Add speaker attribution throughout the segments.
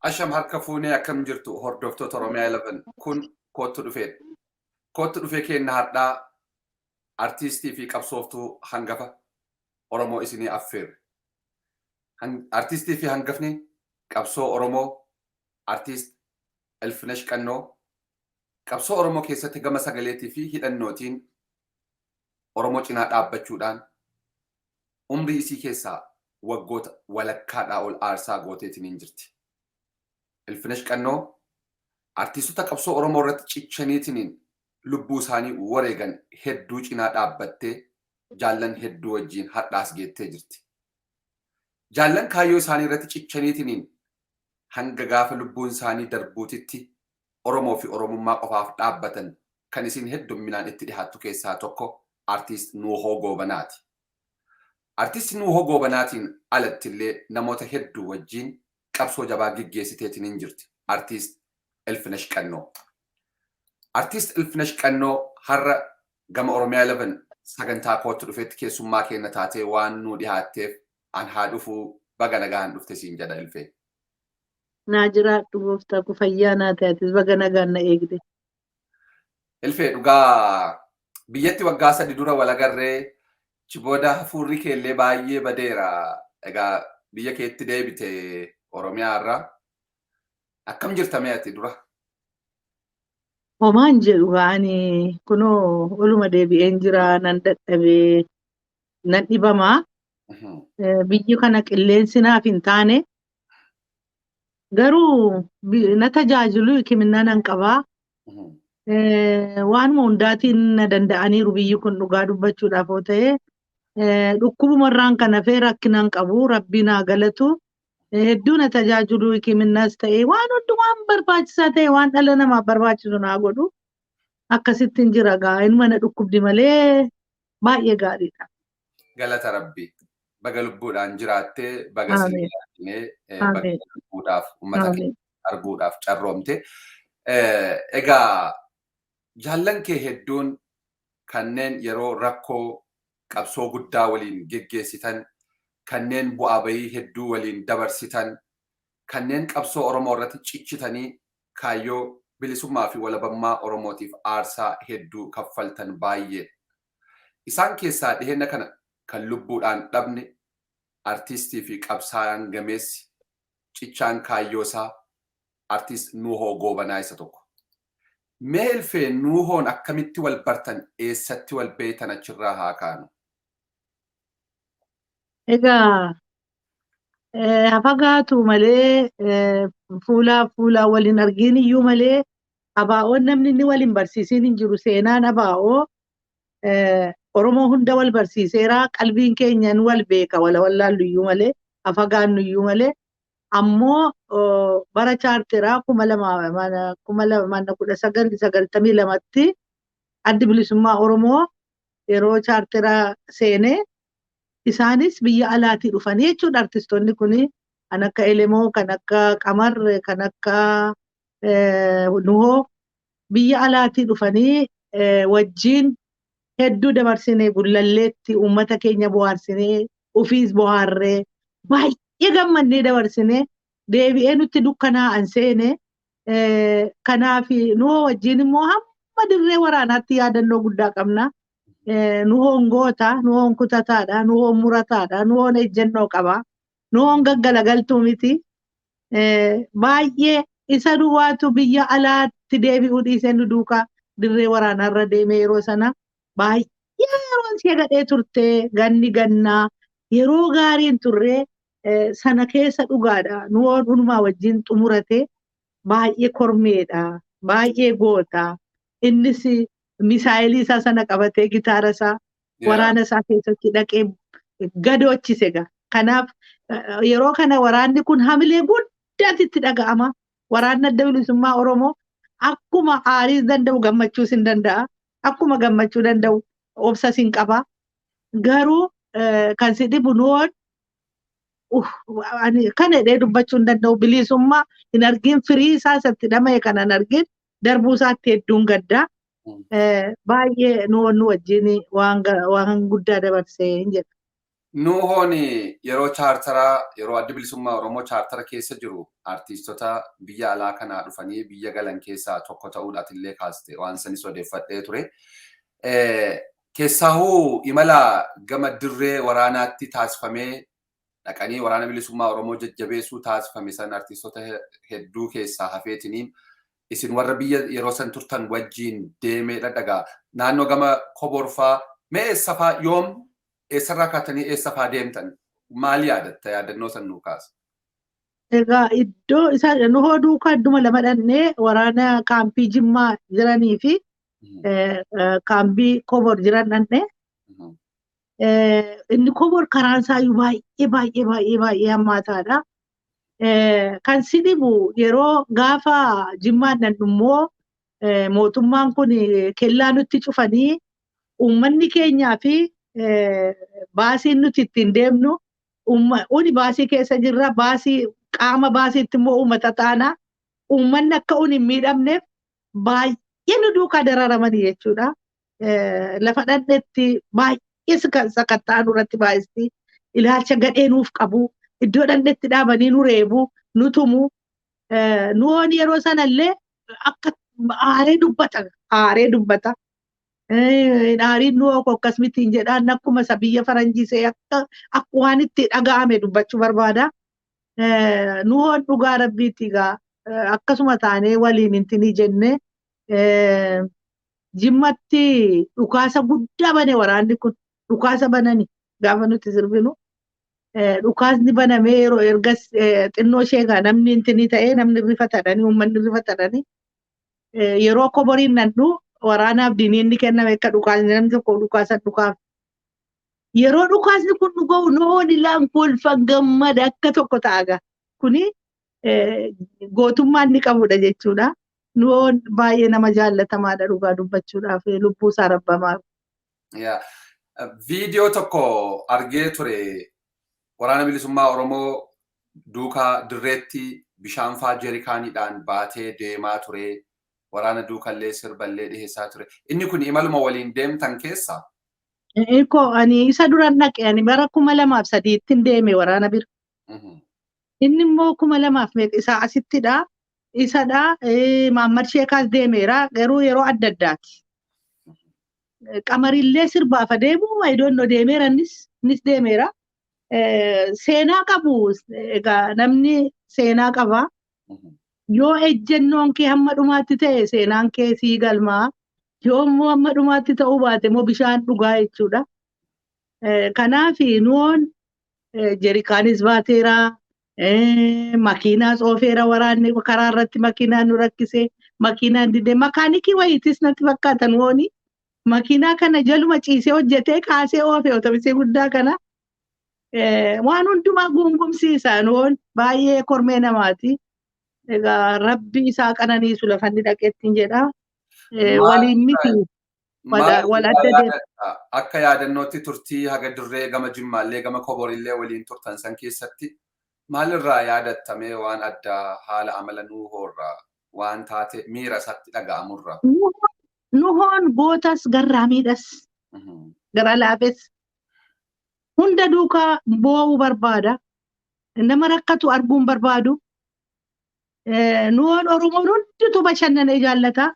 Speaker 1: Asham, harka fuunee, akkam jirtu hordoftoota Oromiyaa 11? Kun Koottu Dhufeedha. Koottu Dhufee keenna har'aa artiistii fi qabsooftuu hangafa Oromoo isinii affeerre. Artiistii fi hangafni qabsoo Oromoo, Artiist Ilfinesh Qannoo, qabsoo Oromoo keessatti gama sagaleetii fi hidhannootiin Oromoo cinaa dhaabbachuudhaan umrii isii keessaa waggoota walakkaadhaa ol aarsaa gooteetiin jirti. Ilfinesh Qannoo artiistota qabsoo Oromoo irratti cichaniitiin lubbuu isaanii wareegan hedduu cinaa dhaabbattee jaallan hedduu wajjin har'aas geettee jirti. Jaallan kaayyoo isaanii irratti cichaniitiin hanga gaafa lubbuun isaanii darbuutitti Oromoo fi Oromummaa qofaaf dhaabbatan kan isin heddumminaan itti dhihaattu keessaa tokko Artiist Nuuhoo Goobanaati. Artiist Nuuhoo Goobanaatiin alattillee namoota hedduu wajjin qabsoo jabaa geggeessiteetiin hin jirti Artiist Ilfinesh Qannoo. Artiist Ilfinesh Qannoo har'a gama Oromiyaa 11 sagantaa Koottu Dhufeetti keessummaa keenya taatee waan nuu dhihaatteef, an haa dhufuu, baga nagaan dhufte siin jedha, Ilfee.
Speaker 2: Naa jiraadhu gooftaa ko, fayyaa naa ta'e, atis baga nagaan na eegde.
Speaker 1: Ilfee, dhugaa biyyatti waggaa 3 dura wal agarree achi booda hafuurri keellee baay'ee badeera. Egaa biyya keetti deebite Oromiyaa irraa. Akkam jirta mee ati dura?
Speaker 2: Homaan jedhu, ani kunoo oluma deebi'een jira, nan dadhabee, nan dhibamaa. Biyyi kana qilleensi naaf hin taane, garuu na tajaajilu, hikiminnaa nan qabaa. Waanuma hundaatiin na danda'aniiru. Biyyi kun dhugaa dubbachuudhaaf yoo ta'e, dhukkubumarraan kan hafee rakkina hin qabu, Rabbi naa galatu. Hedduu na tajaajilu, hikiminnaas ta'e waan hundumaan barbaachisaa ta'e, waan dhala namaaf barbaachisu naa godhu. Akkasittiin jira gaa, inuma na dhukkubdi malee baay'ee gaariidha.
Speaker 1: Galata Rabbi. Baga lubbuudhaan jiraattee, baga siin arginee, baga lubbuudhaaf uummata kee arguudhaaf carroomte. Egaa jaallan kee hedduun kanneen yeroo rakkoo qabsoo guddaa waliin geggeessitan, kanneen bu'aa bayii hedduu waliin dabarsitan, kanneen qabsoo Oromoo irratti cichitanii kaayyoo bilisummaa fi walabummaa Oromootiif aarsaa hedduu kaffaltan baay'eedha. Isaan keessaa dhiheenya kana kan lubbuudhaan dhabne, artiistii fi qabsaa'aan gameessi cichaan kaayyoo isaa, Artiist Nuuhoo Goobanaa isa tokko. Mee Ilfee, Nuuhoon akkamitti wal bartan, eessatti wal beektan, achirraa haa kaanu?
Speaker 2: Egaa fagaatu malee, fuulaa fuulaa wal hin argiin iyyuu malee, ABO'n namni inni wal hin barsiisiin hin jiru. Seenaan ABO Oromoo hunda wal barsiiseera. Qalbiin keenya ni wal beeka, wala wallaallu iyyuu malee, fagaannu iyyuu malee. Ammoo bara chaarteraa 2000, 1992tti Addi Bilisummaa Oromoo yeroo chaarteraa seenee, isaanis biyya alaatii dhufanii jechuudha. Artistoonni kuni kan akka Elemoo, kan akka Qamar, kan akka Nuhoo biyya alaatii dhufanii wajjiin hedduu dabarsinee, Gullalleetti uummata keenya bohaarsinee, ofiis bohaarree, baay'ee gammannee dabarsinee, deebi'ee nutti dukkanaa'an seene. Kanaaf Nuhoo wajjiin immoo hamma dirree waraanaatti yaadannoo guddaa qabna. Nuhoon goota, Nuhoon kutataadha, Nuhoon murataadha, Nuhoon ejjennoo qaba. Nuhoon gaggalagaltuu miti. Baay'ee isa duwwaatu biyya alaatti deebi'uu dhiisee nu duukaa dirree waraanaarra deemee. Yeroo sana baay'ee yeroon ishee gadhee turte, ganni gannaa yeroo gaariin turre sana keessa dhugaadha. Nuhoon unumaa wajjin xumurate. Baay'ee kormeedha, baay'ee goota. Innis misaayilii isaa sana qabatee, gitaara isaa waraana isaa keessatti dhaqee gadoochise gaa. Kanaaf yeroo kana waraanni kun hamilee guddaatti itti dhaga'ama. Waraanni Adda Bilisummaa Oromoo akkuma aariis danda'u gammachuus hin danda'a. Akkuma gammachuu danda'u obsas hin qaba. Garuu kan si dhibu, Nuhoon ani kana jedhee dubbachuu hin danda'u. Bilisummaa hin argin, firii isaa isatti dhama'e kana hin argin darbuu isaatti hedduun gaddaa. Baay'ee Nuhoon nu wajjin waan guddaa dabarsee hin jedha.
Speaker 1: Nuuhoon yeroo chaartaraa, yeroo Addi Bilisummaa Oromoo chaartara keessa jiru, artiistota biyya alaa kanaa dhufanii biyya galan keessaa tokko ta'uudhaaf illee kaaste, waan sanis odeeffadhee ture. Keessaahuu imala gama dirree waraanaatti taasifamee, dhaqanii Waraana Bilisummaa Oromoo jajjabeessuu taasifame san, artiistota hedduu keessaa hafeetiniin isin warra biyya yeroo san turtan wajjiin deemee dhadhagaa. Naannoo gama Koborfaa mee eessafaa, yoom, eessarraa kaatanii eessafaa deemtan? Maal yaadatta? Yaadannoo san nuu kaasa?
Speaker 2: Egaa iddoo isaan Nuhoo duukaa idduma lama dhannee, waraana kaampii Jimmaa jiranii fi kaampii Kobor jiran dhannee. Inni Kobor karaan isaayyuu baay'ee baay'ee baay'ee baay'ee hammaataadha. Kan si dhibu yeroo gaafa Jimmaan dhannu immoo mootummaan kun kellaa nutti cufanii, uummanni keenyaa fi baasiin nuti ittiin deemnu, uni baasii keessa jirra, baasii qaama baasiitti immoo uummata taana, uummanni akka uni hin miidhamneef baay'ee nu duukaa dararamanii jechuudha. Lafa dhandhetti baay'ee sakatta'aa nurratti baay'isti. Ilaalcha gadhee nuuf qabu. Iddoo dhandhetti dhaabanii nu reebu, nu tumu. Nuhoon yeroo sanallee akka aaree dubbata. Aaree dubbata. Aariin nu akkas mitiin jedhaan, akkuma isa biyya faranjiisee akka akka waan itti dhaga'ame dubbachuu barbaada. Nuhoon dhugaa rabbiitti egaa akkasuma taanee waliin intinii jennee, Jimmatti dhukaasa guddaa bane waraanni kun, dhukaasa banani gaafa nuti sirbinu. Dhukaasni banamee yeroo ergas xinnoo ishee egaa namni intinii ta'ee, namni rifatadhanii, uummanni rifatadhanii, yeroo Koboriin nannu waraanaaf diniinni kenname akka dhukaasni namni tokko dhukaasa dhukaaf. Yeroo dhukaasni kun dhuga'u Nuhoon ilaan kolfa, gammada, akka tokko ta'a. Kuni gootummaa inni qabudha jechuudha. Nuhoon baay'ee nama jaallatamaadha dhugaa dubbachuudhaaf, lubbuu isaa rabbamaa.
Speaker 1: Viidiyoo tokko argee ture, Waraana Bilisummaa Oromoo duukaa dirreetti bishaan faa jerikaaniidhaan baatee deemaa ture. Waraana duukallee sirballee dhiheessaa ture. Inni kun imaluma waliin deemtan keessaa?
Speaker 2: Iko ani isa duran dhaqe, ani bara 2003tti deeme waraana bira. Inni immoo 2000 meeqa isaa asittidha. Isadha, Maammad Sheekaas deemeera, garuu yeroo adda addaati. Qamarillee sirbaaf adeemu, I don't know, deemeera, innis deemeera. Seenaa qabu egaa, namni seenaa qaba. Yoo ejjennoon kee hamma dhumaatti ta'e seenaan kee sii galmaa. Yoo immoo hamma dhumaatti ta'uu baate immoo bishaan dhugaa jechuudha. Kanaaf Nuhoon jerikaanis baateera. Makiinaas oofeera, waraanni karaa irratti makiinaan nu rakkise. Makiinaan didee, makaanikii wayiitis natti fakkaata Nuhooni. Makiinaa kana jaluma ciisee hojjetee kaasee oofe otobisee guddaa kana. Waan hundumaa guungumsiisa, Nuhoon baay'ee kormee namaati. Egaa Rabbi isaa qananiisu lafa inni dhaqeettiin jedha. Waliin miti. Wal adda deema.
Speaker 1: Akka yaadannootti turtii haga dirree gama Jimmaallee gama Koborillee waliin turtan san keessatti maalirraa yaadattamee, waan addaa haala amala Nuuhoorraa, waan taate miira isaatti dhaga'amurraa?
Speaker 2: Nuhoon gootas, garraamiidhas, gara laafes, hunda duukaa boo'uu barbaada. Nama rakkatu arguun barbaadu. Nuhoon Oromoon hunditu bashannanee jaallata.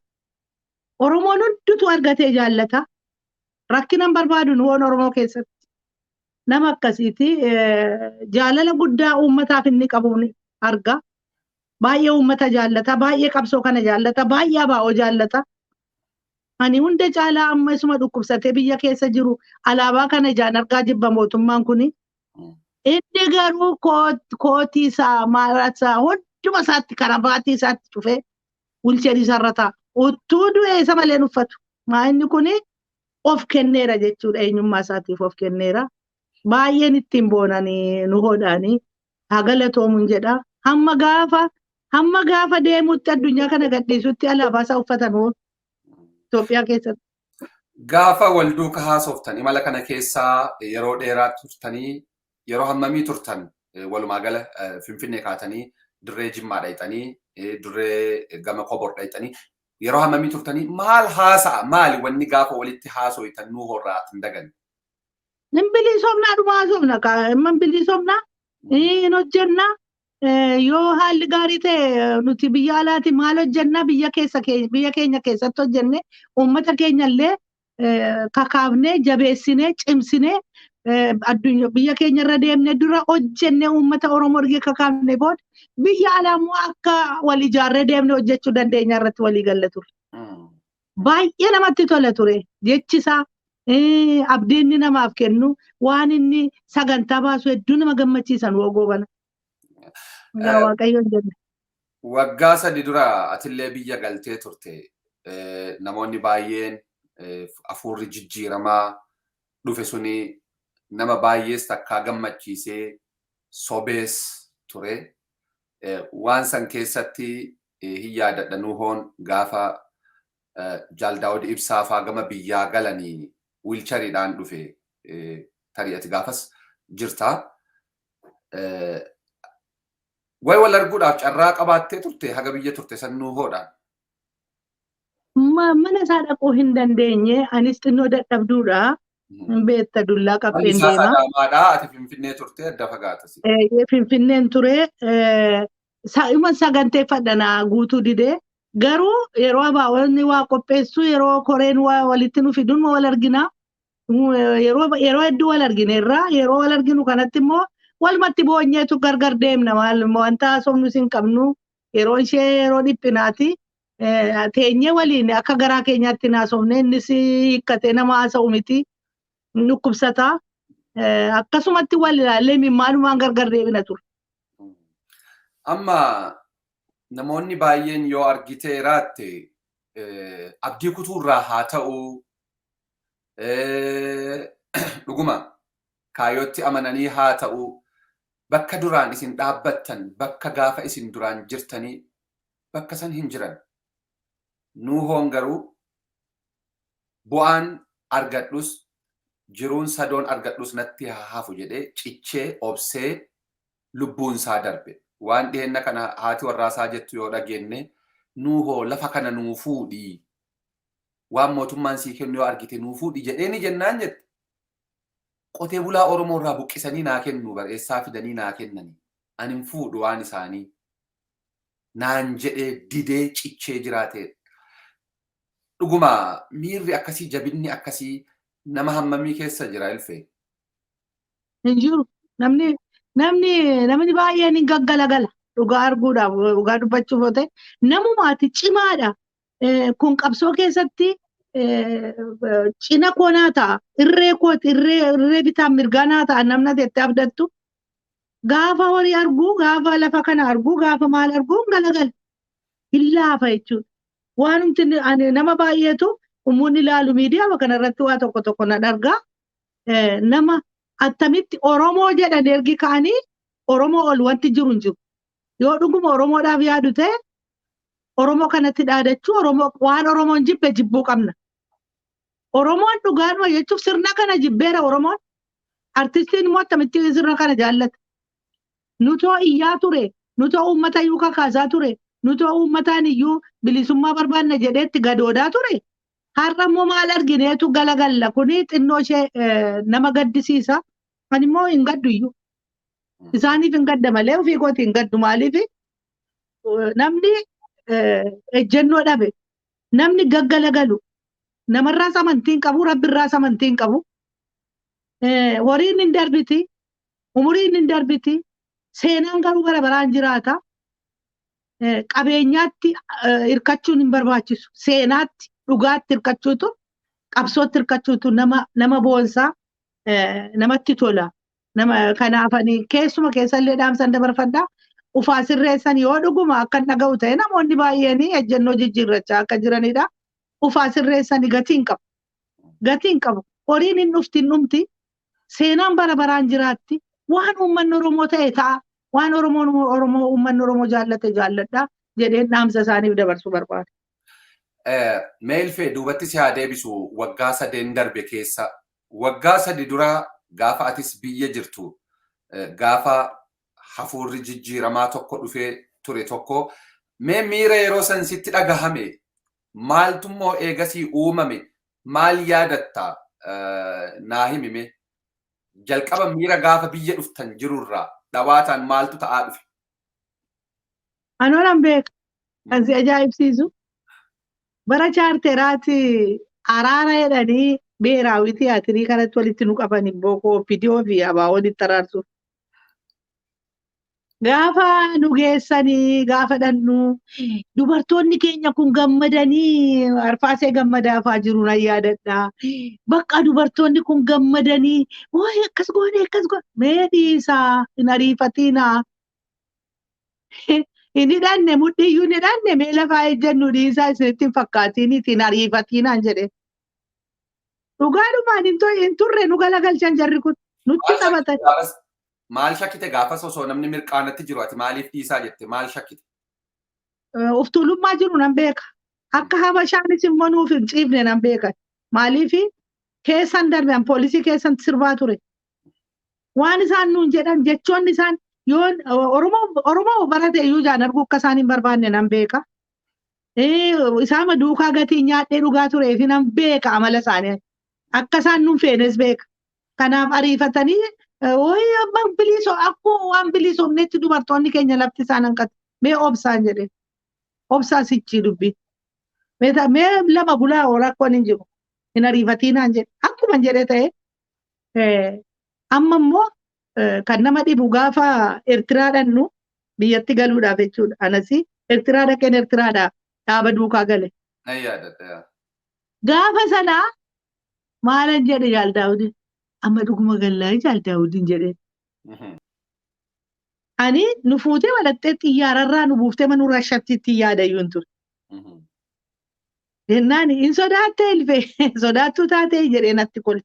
Speaker 2: Oromoon hunditu argatee jaallata. Rakkinan barbaadu Nuhoon Oromoo keessatti. Nama akkasiiti. Jaalala guddaa uummataaf inni qabu arga. Baay'ee uummata jaallata. Baay'ee qabsoo kana jaallata. Baay'ee ABO jaallata. Ani hunda caalaa amma isuma dhukkubsatee biyya keessa jiru alaabaa kana ijaan argaa jibba mootummaan kuni. Inni garuu kootii isaa, maarasaa hunduma isaatti, karabaatii isaatti cufee wheelchairii isaarra taa'a. Uttuu du'ee isa malee hin uffatu. Maa inni kuni of kenneera jechuudha, eenyummaa isaatiif of kenneera. Baay'een ittiin boonanii Nuhoodhaanii, haa galatoomuun jedha. Hamma gaafa deemutti, addunyaa kana gadhiisutti alaabaa isaa uffatan hoo Itoophiyaa keessatti.
Speaker 1: Gaafa wal duuka haasoftan imala kana keessaa yeroo dheeraa turtanii, yeroo hammamii turtan walumaa gala, Finfinnee kaatanii dirree Jimmaa dhayxanii, dirree gama Kobor dhayxanii, yeroo hammamii turtanii, maal haasa'a, maali wanni gaafa walitti haasoitan Nuuhoorraa hin daganne?
Speaker 2: Hin bilisoomnaa, dhuma haasofna, hin bilisoomnaa, hin hojjennaa. Yoo haalli gaarii ta'e nuti biyya alaati maal hojjennaa, biyya keessa, biyya keenya keessatti hojjenne, uummata keenya illee kakaafnee, jabeessinee, cimsinee, addunyaa biyya keenya irra deemne dura hojjenne, uummata Oromoo erga kakaafne booda biyya alaa immoo akka wal ijaarree deemne hojjechuu dandeenya irratti walii galla ture. Baay'ee namatti tola ture jechisaa, abdiin inni namaaf kennu, waan inni sagantaa baasu hedduu nama gammachiisan Goobana. Waaqayyoon jenne.
Speaker 1: Waggaa 3 dura atillee biyya galtee turte. Namoonni baay'een hafuurri jijjiiramaa dhufe suni nama baay'ees takkaa gammachiisee sobees ture. Waan san keessatti hin yaadadha, Nuuhoon gaafa Jaal Daawud Ibsaa faa gama biyyaa galanii wheelchairiidhaan dhufe, tarii ati gaafas jirta. Wayi wal arguudhaaf carraa qabaattee turte haga biyya turte san Nuuhoodhaan?
Speaker 2: Mana isaa dhaquu hin dandeenye, anis xinnoo dadhabduudha. Hin beekta, dullaa qabbeen deema.
Speaker 1: Adaamaadhaa, ati Finfinnee turte, adda fagaatas.
Speaker 2: Finfinneen ture. Ima saganteeffadha naa guutuu didee. Garuu yeroo abaa'oonni waa qopheessu, yeroo koreen waa walitti nu fidun wal argina. Yeroo hedduu wal argineerra. Yeroo wal arginu kanatti immoo walumatti boonyeetu gargar deemna, maal wanta haasofnu hin qabnu. Yeroo ishee yeroo dhiphinaati. Teenyee waliin akka garaa keenyaatti haasofne, innis hiikkatee nama haasa'u miti. Dhukkubsataa. Akkasumatti wal ilaallee mimaanumaan gargar deebina ture.
Speaker 1: Amma namoonni baay'een yoo argitee raatte abdii kutuurraa haa ta'u, dhuguma kaayyootti amananii haa ta'u, bakka duraan isin dhaabbattan, bakka gaafa isin duraan jirtanii, bakka san hin jiran. Nuuhoon garuu bu'aan argadhus, jiruun sadoon argadhus natti haa hafu jedhee cichee obsee lubbuun isaa darbe. Waan dhiheenna kana haati warraasaa jettu yoo dhageenye, "Nuuhoo, lafa kana nuu fuudhii, waan mootummaan sii kennu yoo argite nuu fuudhi" jedheeni jennaan jette. "Qotee bulaa Oromoo irraa buqqisanii naa kennu, bar'eessaa fidanii naa kennani. Ani hin fuudhu waan isaanii" naan jedhee didee cichee jiraate. Dhuguma miirri akkasii, jabinni akkasii nama hammamii keessa jira, Ilfee?
Speaker 2: Hin jiru. Namni baay'een hin gaggalagala. Dhugaa arguudhaaf, dhugaa dubbachuuf yoo ta'e, namumaati cimaadha. Kun qabsoo keessatti cina koo naa ta'a. Irree kooti, irree bitaan mirgaa naa ta'a namna jettee abdattu. Gaafa horii arguu, gaafa lafa kana arguu, gaafa maal arguu galagala. Hin laafa jechuudha. Waanumti ani nama baay'eetu uummanni ilaalu miidiyaa kanarratti waa tokko tokko nan argaa. Nama attamitti Oromoo jedhan ergi ka'anii Oromoo ol wanti jiru hin jiru. Yoo dhuguma Oromoodhaaf yaadu ta'e, Oromoo kanatti dhaadachuu, Oromoo waan Oromoon jibbe jibbuu qabna. Oromoon dhugaadhuma jechuuf sirna kana jibbeera Oromoon. Artistiin immoo attamitti sirna kana jaallata? Nutoo iyyaa ture, nutoo uummata iyyuu kakaasaa ture, nutoo uummataan iyyuu bilisummaa barbaanna jedheetti gadoodaa ture. Har'a immoo maal argineetu galagalla? Kuni xinnoo ishee nama gaddisiisa. Ani immoo hin gaddu iyyuu. Isaaniif hin gadda malee ofii kooti hin gaddu. Maaliif? Namni ejjennoo dhabe, namni gaggalagalu, namarraas amantii hin qabu, rabbirraas amantii hin qabu. Horiin hin darbiti, umuriin hin darbiti, seenaan garuu bara baraan jiraata. Qabeenyaatti hirkachuun hin barbaachisu. Seenaatti, dhugaatti hirkachuutu, qabsootti hirkachuutu nama boonsaa, namatti tola. Nama kanaafanii keessuma keessallee dhaamsan dabarfadhaa. Ufaa sirreessan. Yoo dhuguma akka dhaga'u ta'e, namoonni baay'een ejjennoo jijjiirrachaa akka jiranidha. Ufaa sirreessanii, gatii hin qabu. Gatii hin qabu. Horiin hin dhufti, hin dhumti. Seenaan bara baraan jiraatti. Waan uummanni Oromoo ta'e ta'a. Waan Oromoon Oromoo, uummanni Oromoo jaallate jaalladha jedheen dhaamsa isaaniif dabarsuu barbaada.
Speaker 1: Mee Ilfee, duubatti si haa deebisu waggaa 3n darbe keessa. Waggaa 3 dura gaafa atis biyya jirtu, gaafa hafuurri jijjiiramaa tokko dhufee ture tokko, mee miira yeroo san sitti dhagahame, maaltummoo eegasii uumame, maal yaadatta, naa himi mee? Jalqaba miira gaafa biyya dhuftan jirurraa dhawaataan maaltu ta'aa dhufe?
Speaker 2: Anoo nan beeka. Kan si ajaa'ibsiisu. Bara chaarteraati araara jedhanii beeraawii tiyaatirii kanatti walitti nu qaban bookoo OPDO fi ABO walitti araarsuuf. Gaafa nu geessanii gaafa dhannu dubartoonni keenya kun gammadanii arfaasee gammadaafaa jiru nan yaadadha. Bakka dubartoonni kun gammadanii wayi akkas goone akkas goone mee dhiisaa hin ariifatinaa. Hin hidhanne mudhiyyuu hin hidhanne mee lafaa ejjennu dhiisaa isinitti hin fakkaatiin hin ariifatinaan jedhe. Dhugaadhumaan hin turre nu galagalchan jarri kun nutti taphatan.
Speaker 1: Maal shakkite gaafas osoo namni mirqaanatti jiru ati maaliif dhiisaa jette maal shakkite?
Speaker 2: Of tuulummaa jiru nan beeka. Akka Habashaanis immoo nuuf hin ciifne nan beeka. Maaliif keessan darbe poolisii keessan sirbaa ture. Waan isaan nuun jedhan jechoonni isaan yoo Oromoo barate iyyuu jaan arguu akka isaan hin barbaanne nan beeka. Isaan duukaa gatii nyaadhee dhugaa turee fi nan beeka amala isaanii. Akka isaan nuun feenes beeka. Kanaaf ariifatanii wayi abbaan bilisoo akkuma waan bilisoomnetti dubartoonni keenya lafti isaan hanqate mee obsaan jedhe. Obsaa sichii dubbi. Mee lama bulaa rakkoon hin jiru. Hin ariifatinaan jedhe. Akkuma jedhe ta'e amma immoo kan nama dhibu gaafa Eertiraa dhannu biyyatti galuudhaaf jechuudha. Anasi Eertiraa dhaqeen Eertiraadhaa dhaaba duukaa gale. Gaafa sanaa maalan jedhe Jaal Daawudin. Amma dhuguma gallaa Jaal Daawudin jedhe. Ani nu fuutee malattee xiyyaararraa nu buuftee manurraa shattiitti yaadayyuu hin ture. Jennaan hin sodaattee ilfee sodaattuu taatee jedhee natti kole.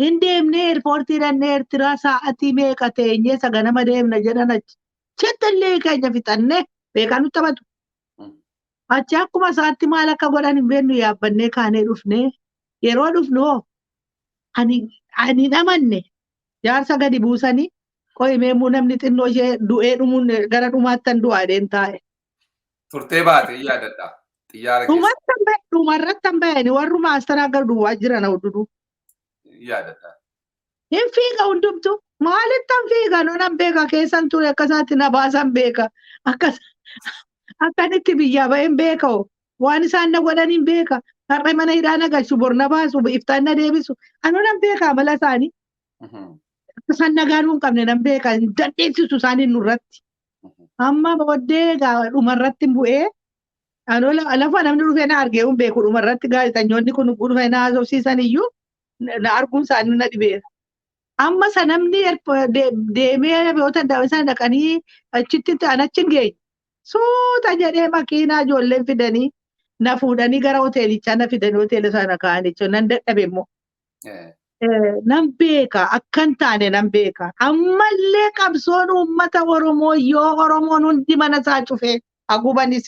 Speaker 2: Hin deemnee eerpoortii dhannee Eertiraa sa'aatii meeqa teenyee saganama deemna jedhan achi. Chettallee keenya fixannee beekaa nutti taphatu. Achi akkuma isaatti maal akka godhan hin beeknu yaabbannee kaanee dhufnee yeroo dhufnu hoo ani hin amanne jaarsa gadi buusanii qo'imee namni xinnoo ishee du'ee dhumuun gara dhumaattan du'aa dheen taa'e.
Speaker 1: Turtee baate yaadadha. Xiyyaara keessa.
Speaker 2: Dhumarratti han ba'e warruma astanaagadu duwwaa jiran hunduu.
Speaker 1: Yaadadha.
Speaker 2: Hin fiiga hundumtu. Maalittan fiiga nan beeka keessan ture akkasaatti na baasan beeka. Akkanitti biyyaa ba'een beeka waan isaan na godhan hin beeka. Har'a mana hidhaa na galchu bor na baasu iftaan na deebisu. Anoo nan beeka amala isaanii. Akka isaan nagaa hin qabne nan beeka. Hin dandeessisu isaanii nurratti. Amma booddee dhumarratti bu'ee anoo lafa namni dhufee na argee hin beeku dhumarratti gaazexanyoonni kun dhufee na haasofsiisan iyyuu na arguun isaanii na dhibeera. Amma isa namni deemee biyyoota sana dhaqanii achitti an achi hin geenye. Suuta jedhee makiinaa ijoolleen fidanii na fuudhanii gara hoteelichaa na fidanii hoteela sana kaa'an jechuudha. Nan dadhabe immoo. Nan beeka akkan taane nan beeka. Ammallee qabsoon uummata Oromoo yoo Oromoon hundi mana isaa cufee haa gubanis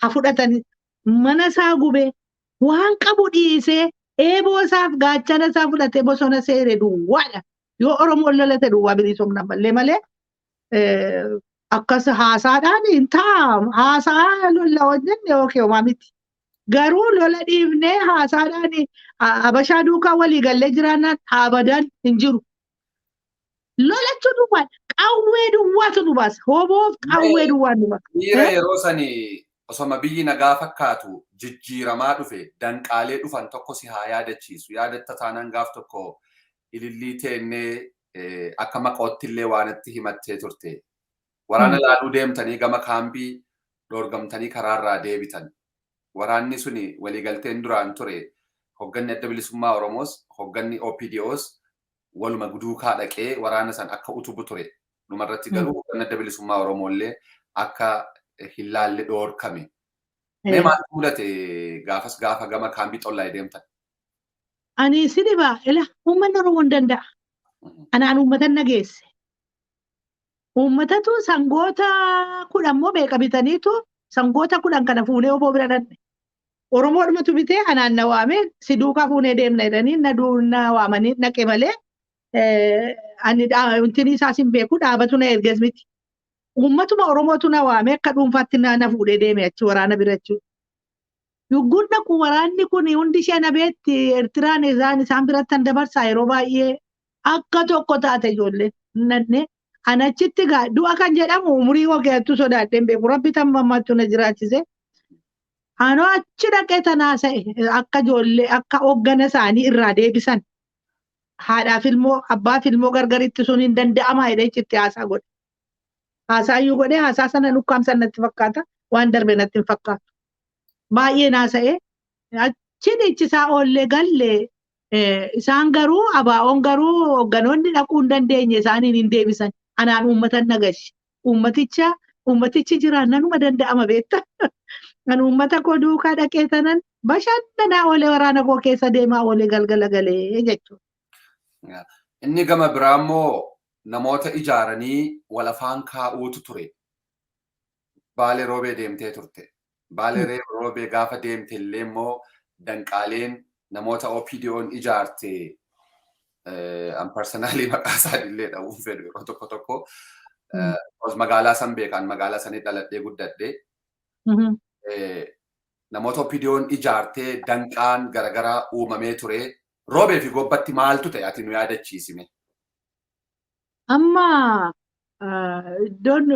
Speaker 2: haa fudhatanis mana isaa gubee waan qabu dhiisee eeboo isaaf gaachana isaa fudhatee bosona seere duwwaadha. Yoo Oromoon lolate duwwaa bilisoomna mallee malee akkas haasaadhaan hin taa'amu. Haasaa lola hojjenne yookiin homaa miti. Garuu lola dhiifnee haasaadhaan Habashaa duukaa walii gallee jiraannaan abadan hin jiru. Lolachuu duwwaadha. Qawwee duwwaatu nu baasa. Hoboof qawwee duwwaa nu baasa.
Speaker 1: Miira yeroo sanii osoma biyyi nagaa fakkaatu jijjiiramaa dhufe danqaalee dhufan tokko si haa yaadachiisu. Yaadatta taanaan gaaf tokko ilillii teennee akka maqootti illee waan itti himattee turte. Waraana laaluu deemtanii gama kaambii dhoorgamtanii karaarraa deebitan. Waraanni suni waliigalteen duraan ture hogganni adda bilisummaa Oromoos hogganni OPDOs waluma duukaa dhaqee waraana san akka utubu ture. Dhumarratti garuu hogganni adda bilisummaa Oromoo illee akka hin laalle dhoorkame. Mee maaltu mudate gaafas gaafa gama kaambii xollaa deemtan?
Speaker 2: Ani si dhibaa ila uummanni Oromoo hin danda'a. Anaan uummata nageesse. Uummatatu sangoota 10 moo meeqa bitaniitu sangoota 10 kana fuunee oboo bira dhanne. Oromoodhumatu bitee anaan na waamee si duukaa fuunee deemna jedhanii na waamanii dhaqe malee ani wanti isaas hin beeku dhaabatu na erges miti. Uummatuma Oromootu na waamee akka dhuunfaatti na fuudhee deeme achi waraana bira jechuudha. Yugguun dhaqu waraanni kun hundi ishee na beetti Eertiraan isaan biratti an dabarsaa yeroo baay'ee akka tokko taate ijoolleen nanne an achitti gaa du'a kan jedhamu umurii koo keessattuu sodaadheen beeku rabbi tamma ammaattuu na jiraachise. Anoo achi dhaqee tanaa sa'e akka ijoollee akka hooggana isaanii irraa deebisan haadhaaf ilmoo abbaaf ilmoo gargaritti sun hin danda'amaa jedhee achitti haasaa godhe. Haasaayyuu godhee haasaa sana nukkaamsan natti fakkaata waan darbe natti hin fakkaatu. Baay'ee naasa'ee achi dhiichisaa oollee galle isaan garuu abaa'oon garuu hoogganoonni dhaquu hin dandeenye isaaniin hin deebisan. Anaan uummatan nagashi. Uummaticha uummatichi jiraan nanuma danda'ama beekta. Kan uummata koo duukaa dhaqee tanan bashannanaa oolee waraana koo keessa deemaa oolee galgala galee jechuudha.
Speaker 1: Inni gama biraa immoo namoota ijaaranii wal afaan kaa'uutu ture. Baalee Roobee deemtee turte. Baalee Roobee gaafa deemte illee immoo danqaaleen namoota OPDO'n ijaarte an personally maqaa isaanii dha'uun fedhu yeroo tokko tokko. Magaalaa san beekan magaalaa sanii dhaladhee guddadhee. Namoota OPDO'n ijaartee danqaan garaagaraa uumamee ture. Roobee fi Gobbatti maaltu ta'e ati nu yaadachiisime?
Speaker 2: Amma iddoon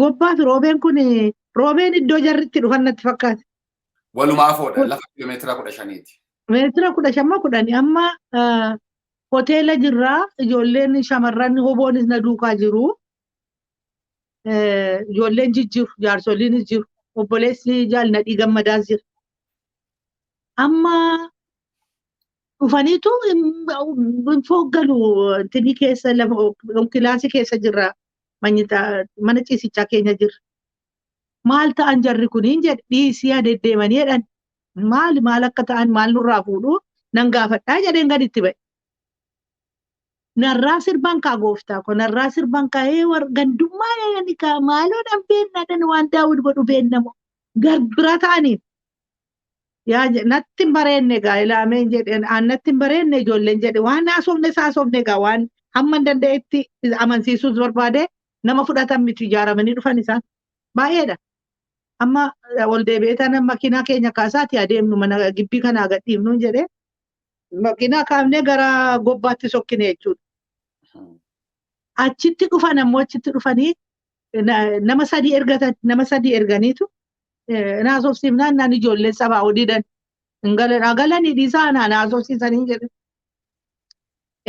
Speaker 2: Gobbaa fi Roobeen kun Roobeen iddoo jarri itti dhufan natti fakkaata.
Speaker 1: Walumaa afoodha lafa kiiloomeetira 15ti.
Speaker 2: Meetira 15 moo 10 amma hoteela jirraa ijoolleen shamarran hoboonis na duukaa jiru. Ijoolleen jijjiru jaarsoliinis jiru obboleessi jaalnadhii gammadaas jira. Amma dhufaniitu hin fooggalu intinii keessa lafa kilaasii keessa jirra mana ciisichaa keenya jirra. Maal ta'an jarri kuniin jedhe dhiisii deddeemanii jedhan maal maal akka ta'an maal nurraa fuudhu nan gaafadhaa jedheen gaditti ba'e. Narraa sirban kaa gooftaa ko narraa sirban kaa ee gandummaa jedhani kaa maaloo dhan beennaa dhan waan daawwit godhu beennamoo garbira ta'aniin. Yaa natti hin bareenne gaa ilaameen jedhe aan natti hin bareenne ijoolleen jedhe waan haasofne haasofne gaa waan hamma hin danda'etti amansiisuus barbaade nama fudhatan miti ijaaramanii dhufan isaan baay'eedha. Amma ol deebi'ee tanan makiinaa keenya kaasaati adeemnu mana gibbii kanaa gadhiifnu jedhe makiinaa kaafnee gara Gobbaatti sokkine jechuudha. Achitti dhufan ammoo achitti dhufanii nama sadii ergatan nama sadii erganiitu naasofsiifnaan naan ijoolleen sabaa odidan hin galan galanii dhiisaa naan haasofsiisanii jedhe.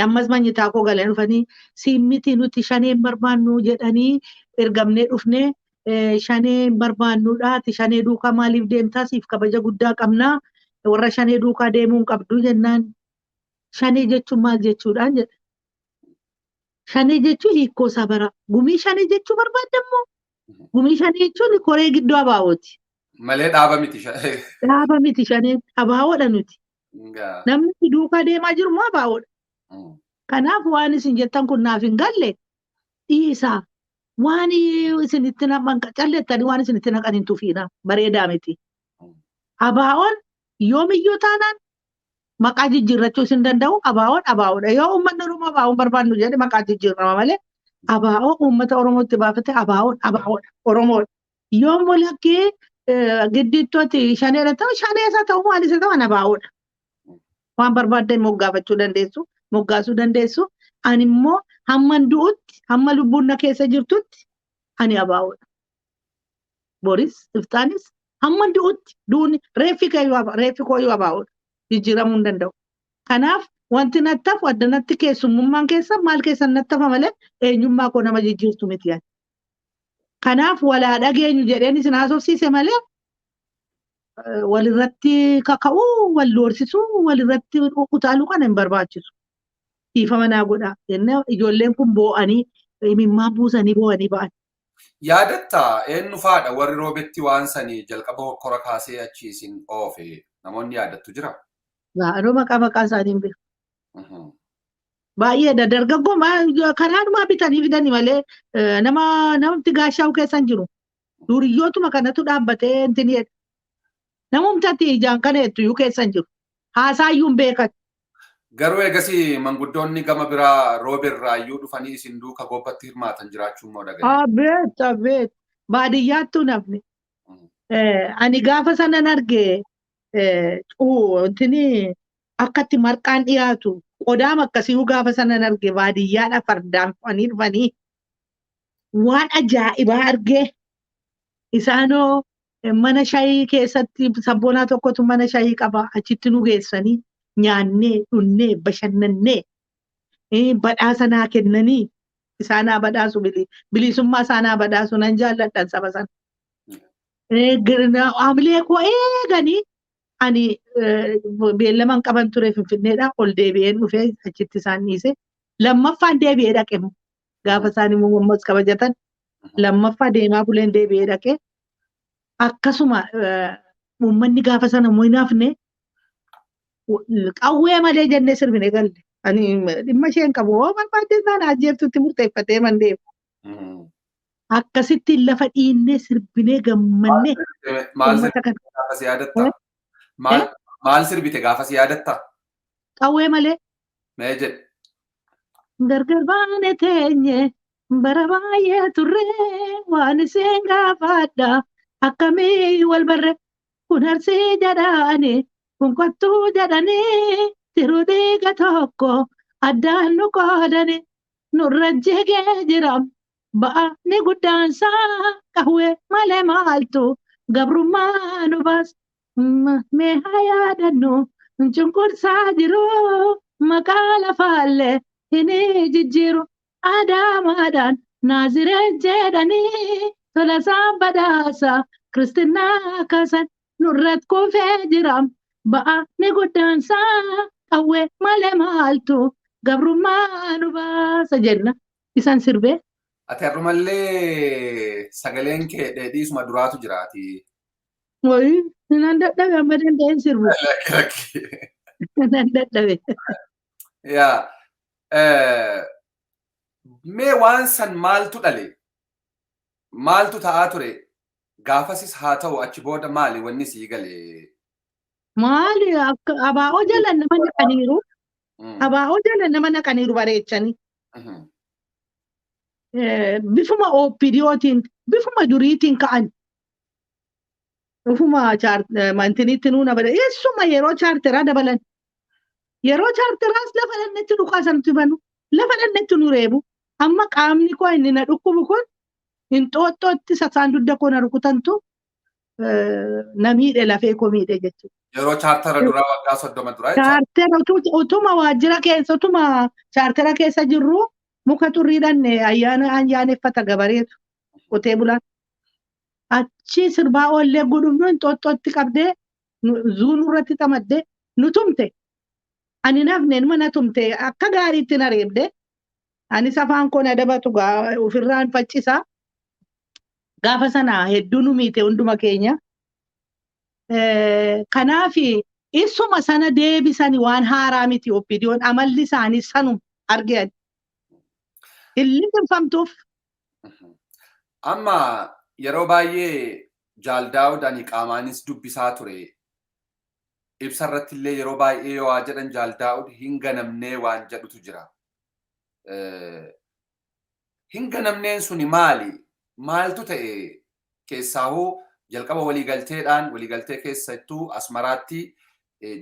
Speaker 2: Ammas manyitaa koo galan dhufanii simmiti nuti shaneen barbaannu jedhanii ergamnee dhufnee shanee barbaannuudha ati shanee duukaa maaliif deemtaa siif kabaja guddaa qabnaa warra shanee duukaa deemuu hin qabdu jennaan shanee jechuun maal jechuudhaan jedhe. Shanee jechuun hiikkoo isaa bara gumii shanee jechuu barbaadammoo gumii shanee jechuun koree gidduu abaa'ooti.
Speaker 1: Malee dhaaba miti.
Speaker 2: Dhaaba miti shaneen abaa'oodha nuti. Namni duukaa deemaa jiru immoo abaa'oodha. Kanaaf waan isin jettan kun naaf hin galle dhiisaa. Waan isin itti naqan callettanii waan isin itti naqan hin tufiina bareedaa miti. Abaa'oon yoomiyyuu taanaan maqaa jijjiirrachuu isin danda'u abaa'oon abaa'oodha. Yoo uummanni Oromoo abaa'oon barbaannu jedhe maqaa jijjiirrama malee abaa'oo uummata Oromootti baafate abaa'oon abaa'oodha Oromoodha. Yoo molakkee giddiittooti shaneedha ta'u shaneessa ta'u maal isa ta'u abaa'oodha. Waan barbaaddan moggaafachuu dandeessu moggaasuu dandeessu. Ani immoo hamma du'utti hamma lubbuun na keessa jirtutti ani abaa'oodha. Boris iftaanis hamma du'utti duuni reeffi kooyyuu abaa'oodha. Jijjiiramuu hin danda'u. Kanaaf wanti natti hafu addanatti keessummummaan keessa maal keessa natti hafa malee eenyummaa koo nama jijjiirtu miti ani. Kanaaf walaa dhageenyu jedheen isin haasofsiise malee walirratti kaka'uu, wal doorsisuu, walirratti utaaluu kana hin barbaachisu. Dhiifama naa godhaa jennee ijoolleen kun boo'anii imimmaan buusanii boo'anii ba'an.
Speaker 1: Yaadatta eenyu faadha warri Roobetti waan sanii jalqaba hokkora kaasee achi isin oofe namoonni yaadattu jira?
Speaker 2: Anoo maqaa maqaa isaanii hin beeku. Baay'eedha dargaggoo karaadhumaa bitanii fidanii malee nama namatti gaashaa'u keessa hin jiru. Duriyyootuma kanatu dhaabbatee intin jedha. Namumtatti ijaan kana jettu iyyuu keessa hin jiru. Haasaa iyyuu hin beekan.
Speaker 1: Garuu eegasii manguddoonni gama biraa Rooberraa iyyuu dhufanii isin duuka Gobbatti hirmaatan jiraachuu immoo dhaga'e.
Speaker 2: Abeet abeet baadiyyaattuu nafni. Ani gaafa sanan arge wantini akkatti marqaan dhiyaatu qodaam akkasii gaafa sanan arge baadiyyaadha fardaan fe'anii dhufanii waan ajaa'ibaa argee isaanoo mana shayii keessatti sabboonaa tokkotu mana shayii qaba achitti nu geessanii nyaannee dhunnee bashannannee badhaasa naa kennanii isaanaa badhaasu bilisummaa isaanaa badhaasu nan jaalladhan saba sana. Haamilee koo eeganii ani beellaman qaban ture Finfinneedha ol deebi'een dhufee achitti isaan dhiise. Lammaffaan deebi'ee dhaqe gaafa isaan immoo ammas kabajatan lammaffaa deemaa buleen deebi'ee dhaqe. Akkasuma uummanni gaafa sana immoo hin hafne qawwee malee jennee sirbine galle. Ani dhimma isheen qabu hoo barbaadde isaan ajjeeftutti murteeffatee man deemu. Akkasitti lafa dhiinnee sirbinee gammannee.
Speaker 1: Maal sirbite gaafa si yaadatta? Maal sirbite gaafa si yaadatta?
Speaker 2: Qawwee malee.
Speaker 1: Mee jedhe.
Speaker 2: Gargar baane teenye bara baay'ee turre waan isheen gaafadha akkamii wal barre kun arsii jedhani kun kottuu jedhanii tiruu dhiiga tokko addaan nu qoodani nurra jigee jira ba'aani guddaansaa qawwee malee maaltu gabrummaa nu baas mee haa yaadannu cunqursaa jiru maqaa lafaallee hin jijjiiru Adaamaadhaan Naaziree jedhanii tolasaan badhaasa kiristinnaa kaasan nurratti kufee jira ba'aani guddaansaa qawwee malee maaltu gabrummaa nu baasa jenna isaan sirbee.
Speaker 1: Ati har'umallee sagaleen kee dheedhiisuma duraatu jiraati.
Speaker 2: Wayii nan dadhabe amma danda'een sirbu. Nan dadhabe.
Speaker 1: Yaa mee waan san maaltu dhale? Maaltu ta'aa ture? Gaafasis haa ta'u achi booda maali wanni sii gale?
Speaker 2: Maali akka abaa'oo jala nama naqaniiru. Abaa'oo jala nama naqaniiru bareechanii. Bifuma OPDOtiin bifuma duriitiin ka'an. Dhufuma mantiniitti nuuna bada. Eessuma yeroo chaarteraa dabalan. Yeroo chaarteraas lafa dhannetti dhukaasantu banu. Lafa dhannetti nu reebu. Amma qaamni koo inni na dhukkubu kun hinxooxxootti sasaan dugda koo na rukutantu na miidhe lafee koo miidhe jechuudha.
Speaker 1: Yeroo chaartera duraa waggaa 30 duraa
Speaker 2: jecha. Chaartera utuma waajjira keessa utuma chaartera keessa jirru muka xurrii dhanne ayyaana ayyaaneffata gabareetu qotee bulaan. Achi sirbaa oollee gudhumnu hinxooxxootti qabdee zuunuu irratti xamaddee nu tumte. Ani nafne mana tumte akka gaariitti na reebde. Anis afaan koo na dabatu ofirraan faccisa. Gaafa sana hedduu nu miite hunduma keenya. Kanaaf isuma sana deebisani waan haaraa miti OPDOn amalli isaanii sanuma arge. Hin liqimfamtuuf.
Speaker 1: Amma yeroo baay'ee Jaal Daawud ani qaamaanis dubbisaa ture. Ibsa irratti illee yeroo baay'ee yoo waa jedhan Jaal Daawud hin ganamnee waan jedhutu jira. Hin ganamneen suni maali? Maaltu ta'e? Keessaahuu jalqaba waliigalteedhaan waliigaltee keessattuu Asmaraatti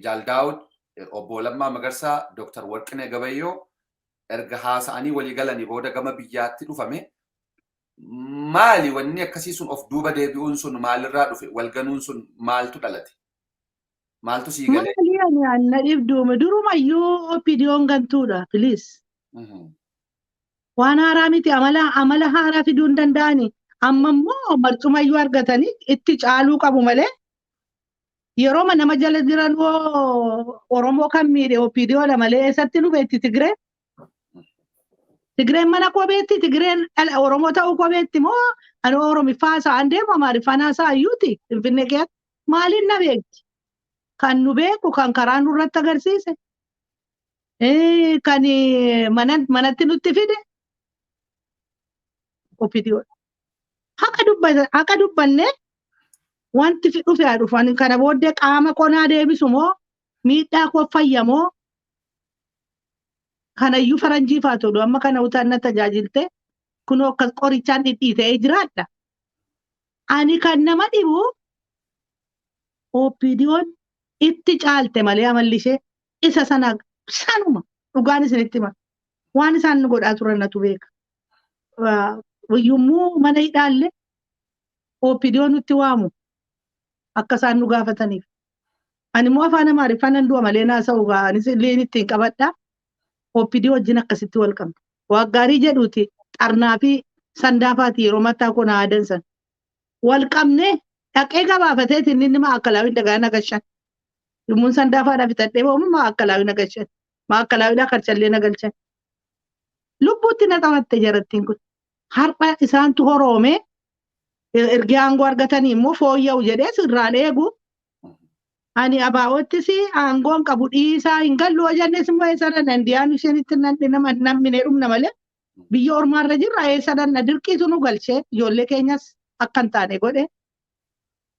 Speaker 1: Jaal Daawud, Obbo Lammaa Magarsaa, Dr. Warqinee Gabayyoo erga haasa'anii waliigalanii booda gama biyyaatti dhufame. Maali wanni akkasii sun of duuba deebi'uun sun maalirraa dhufe? Walganuun sun maaltu dhalate? Maaltu sii galee?
Speaker 2: Maali ani anna dhibduume durumayyuu OPDOn gantuudha please. Waan haaraa miti amala amala haaraa fiduu hin danda'ani. Amma immoo marcumayyuu argatanii itti caaluu qabu malee yeroo nama jala jiran Oromoo kan miidhe OPDOdha malee eessatti nu beekti Tigree? Tigreen mana koo beekti Tigreen dhala Oromoo ta'uu koo beekti moo ani Oromiffaa haasa'an deemu Amaariffaan haasa'a iyyuuti Finfinnee keessatti maaliin na beekti? Kan nu beeku kan karaa nurratti agarsiise kan manatti nutti fide OPDOdha. Haqa dubbannee wanti dhufe haa dhufu. Ani kana booddee qaama qonaa deebisu moo miidhaa koo fayya moo kanayyuu faranjiif haa ta'u amma kana utaan na tajaajilte kunoo akkas qorichaan dhidhiita'ee jiraadha. Ani kan nama dhibu OPDO'n itti caalte malee amalli ishee isa sana sanuma dhugaan isinitti hima. Waan isaan nu godhaa turan natu beeka. Yommuu mana hidhaallee OPDO nutti waamu akka isaan nu gaafataniif. Ani immoo afaan Amaariffaa nan du'a malee naasa'u anis illee ittiin qabadha. OPDO wajjin akkasitti wal qabna. Waaggaarii jedhuuti xarnaa fi sandaafaati yeroo mataa koo na aadan san. Wal qabnee dhaqee gabaafateeti inni inni maakalaawii dagaa nagashan. Yommuun sandaafaadhaa fixadhee ba'u maakalaawii nagashan. Maakalaawii karchallee nagalchan. Lubbuutti na qabatte jarattiin kun. Har'a isaantu horoomee erga aangoo argatanii immoo fooyya'u jedhee sirraan eegu. Ani abaa'ottis aangoon qabu dhiisaa hin gallu jennes immoo eessa dhanna diyaan isheen itti namminee dhumna malee biyya ormaarra jirra eessa dhanna dirqiitu nu galchee ijoollee keenyas akka hin taane godhe.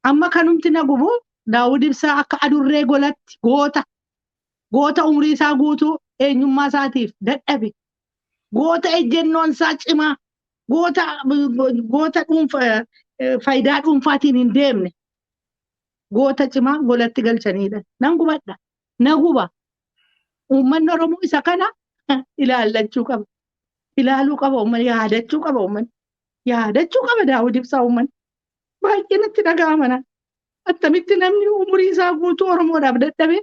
Speaker 2: Amma kanumti na gubu Daawud Ibsaa akka adurree golatti goota goota umrii isaa guutuu eenyummaa isaatiif dadhabe goota ejjennoon isaa cimaa goota goota dhuunfa faayidaa dhuunfaatiin hin deemne goota cimaa golatti galchanidha. Nan gubadha. Na guba. Uummanni Oromoo isa kana ilaallachuu qaba. Ilaaluu qaba uummanni. Yaadachuu qaba uummanni. Yaadachuu qaba Daawud Ibsaa uummanni. Baay'ee natti dhaga'ama na. Attamitti namni umurii isaa guutuu Oromoodhaaf dadhabe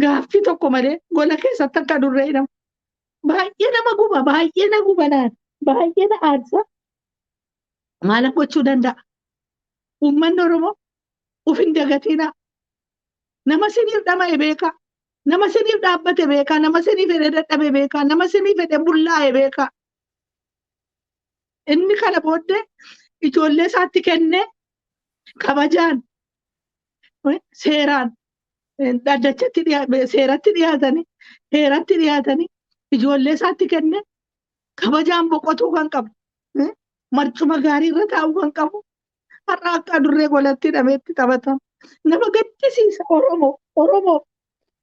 Speaker 2: gaaffii tokko malee gola keessatti akka adurree hidhamu. Baay'ee nama guba. Baay'ee na guba naan. Baay'ee na aarsa. Maal gochuu danda'a? Uummanni Oromoo uf hin dagatinaa. Nama siniif dhama'e beekaa. Nama siniif dhaabbate beekaa. Nama siniif fedhe dadhabe beekaa. Nama siniif fedhe bullaa'e beekaa. Inni kana booddee ijoollee isaatti kennee kabajaan seeraan dhaddachatti seeratti dhiyaatanii heeratti dhiyaatanii ijoollee isaatti kennee kabajaan boqotuu kan qabu marcuma gaarii irra taa'uu kan qabu har'a akka adurree golatti hidhameetti taphatama. Nama gaddisiisa Oromoo Oromoo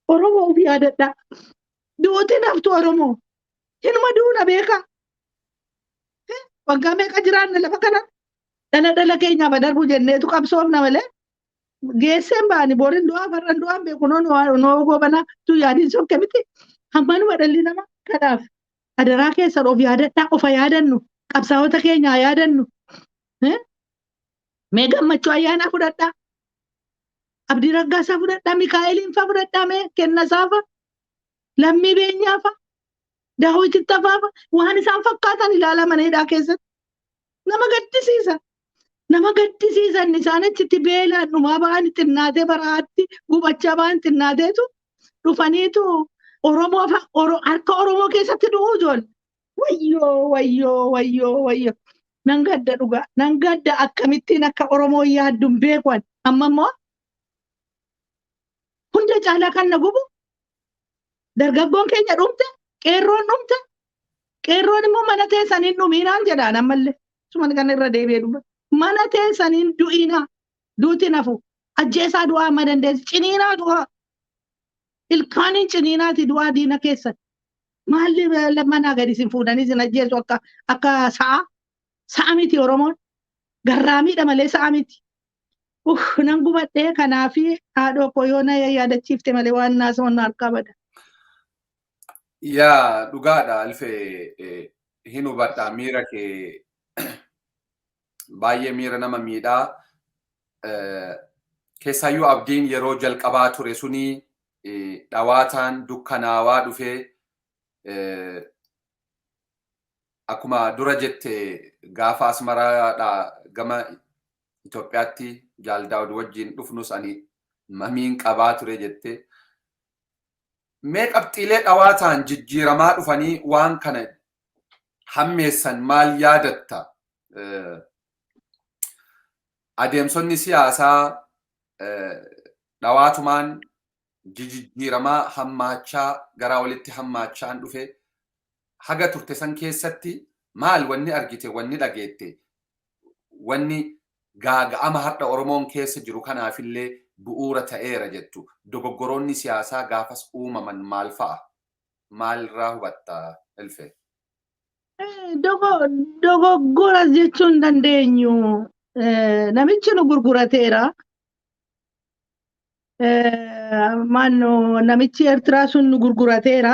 Speaker 2: Oromoo of yaadadhaa. Duutiin haftu Oromoo. Hinuma duuna beekaa. Waggaa meeqa jiraanna lafa kana dhala dhala keenyaaf darbu jenneetu qabsoofna malee geesseen ba'ani boriin du'aa farran du'aan beeku noo goobana tu yaadiin sokke miti. Hammanuma dhalli namaa kanaaf adaraa keessan of yaadadhaa ofa yaadannu qabsaa'ota keenya haa yaadannu. Mee gammachuu ayyaanaa fudhadhaa. Abdii Raggaasaa fudhadhaa, Mikaa'eliin faa fudhadhaa mee Kennasaa fa, Lammii Beenyaa fa, Daawit Ittafaa fa waan isaan fakkaatan ilaalaa mana hidhaa keessatti. Nama gaddisiisa. Nama gaddisiisan isaan achitti beelaan dhumaa ba'an xinnaatee baraatti gubachaa ba'an xinnaateetu dhufaniitu Oromoo harka Oromoo keessatti du'uu ijoollee. Wayyoo wayyoo wayyoo wayyoo. Nan gadda dhugaa. Nan gadda akkamittiin akka Oromoo yaaddu hin beeku ani. Amma immoo hunda caalaa kan na gubu dargaggoon keenya dhumte qeerroon dhumte qeerroon immoo mana teessaniin dhumiinaan jedhaan ammallee. Suma kan irra deebi'ee dhufa. Mana teessaniin du'inaa duuti nafu ajjeesaa du'aa amma dandeessu ciniinaa du'aa ilkaaniin ciniinaati du'aa diina keessan. Maalli manaa gadi isin fuudhanii isin ajjeesu akka akka sa'a sa'a miti Oromoon garraamiidha malee sa'a miti. Nan gubadhee kanaafi haadhoo koo yoo na yaadachiifte malee waan naasoo na harkaa bada.
Speaker 1: Yaa dhugaadha Alfee hin hubadha miira kee baay'ee miira nama miidhaa. Keessaayyuu abdiin yeroo jalqabaa ture suni dhawaataan dukkanaawaa dhufee akkuma dura jette gaafa Asmaraadhaa gama Itoophiyaatti Jaal Daawud wajjin dhufnus ani mamiin qabaa ture jette. Mee qabxiilee dhawaataan jijjiiramaa dhufanii waan kana hammeessan maal yaadatta? Adeemsonni siyaasaa dhawaatumaan jijjiiramaa hammaachaa garaa walitti hammaachaan dhufe haga turte san keessatti maal wanni argite wanni dhageette wanni gaaga'ama har'a Oromoon keessa jiru kanaafillee bu'uura ta'eera jettu dogoggoroonni siyaasaa gaafas uumaman maal fa'a? Maalirraa hubatta Ilfee?
Speaker 2: Dogoggora jechuu hin dandeenyu. Namichi nu gurgurateera. Maannoo namichi Eertiraa sun nu gurgurateera.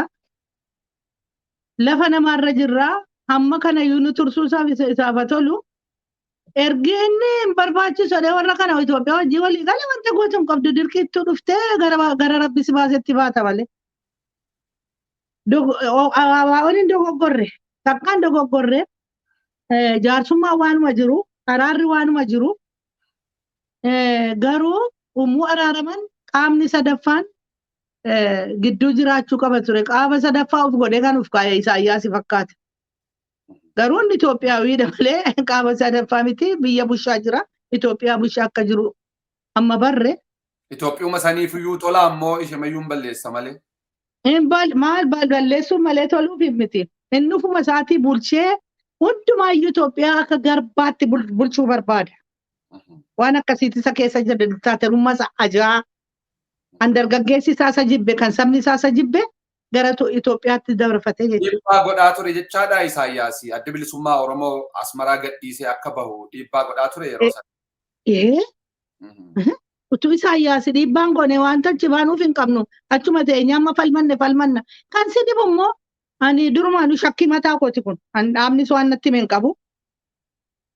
Speaker 2: Lafa namaarra jirraa hamma kanayyuu nu tursuusaaf isaaf haa tolu. Ergi inni hin barbaachisu jedhee warra kana Itoophiyaa wajjin walii gale wanta gootu hin qabdu dirqiittuu dhuftee gara rabbi si baasetti baata malee. ABO'n hin dogoggorre takkaan dogoggorre jaarsummaa waanuma jiru araarri waanuma jiru garuu ummuu araaraman qaamni sadaffaan gidduu jiraachuu qaba ture. Qaama sadaffaa of godhee kan of kaa'e Isaayyaas fakkaata. Garuu inni Itoophiyaawidha malee qaama sadaffaa miti biyya bushaa jira. Itoophiyaa bushaa akka jiru amma barre.
Speaker 1: Itoophiyuma saniif iyyuu tola ammoo ishemayyuu hin balleessa malee.
Speaker 2: Maal balleessuun malee toluuf miti. Inni ufuma isaatii bulchee hundumaayyuu Itoophiyaa akka garbaatti bulchuu barbaada. Waan akkasiiti isa keessa jira diktaaterummaa isa ajaa. Kan dargaggeessi isaa isa jibbe kan sabni isaa isa jibbe gara Itoophiyaatti dabarfatee jechuudha.
Speaker 1: Dhiibbaa godhaa ture jechaadha Isaayyaas. Adda bilisummaa Oromoo Asmaraa gadhiisee akka bahu dhiibbaa godhaa ture yeroo sana.
Speaker 2: Ee utuu Isaayyaas dhiibbaan goone wanta achi baanuuf hin qabnu achuma teenye amma falmanne falmanna. Kan si dhibu immoo ani durumaanuu shakkii mataa kooti kun an dhaabnis waan natti hime hin qabu.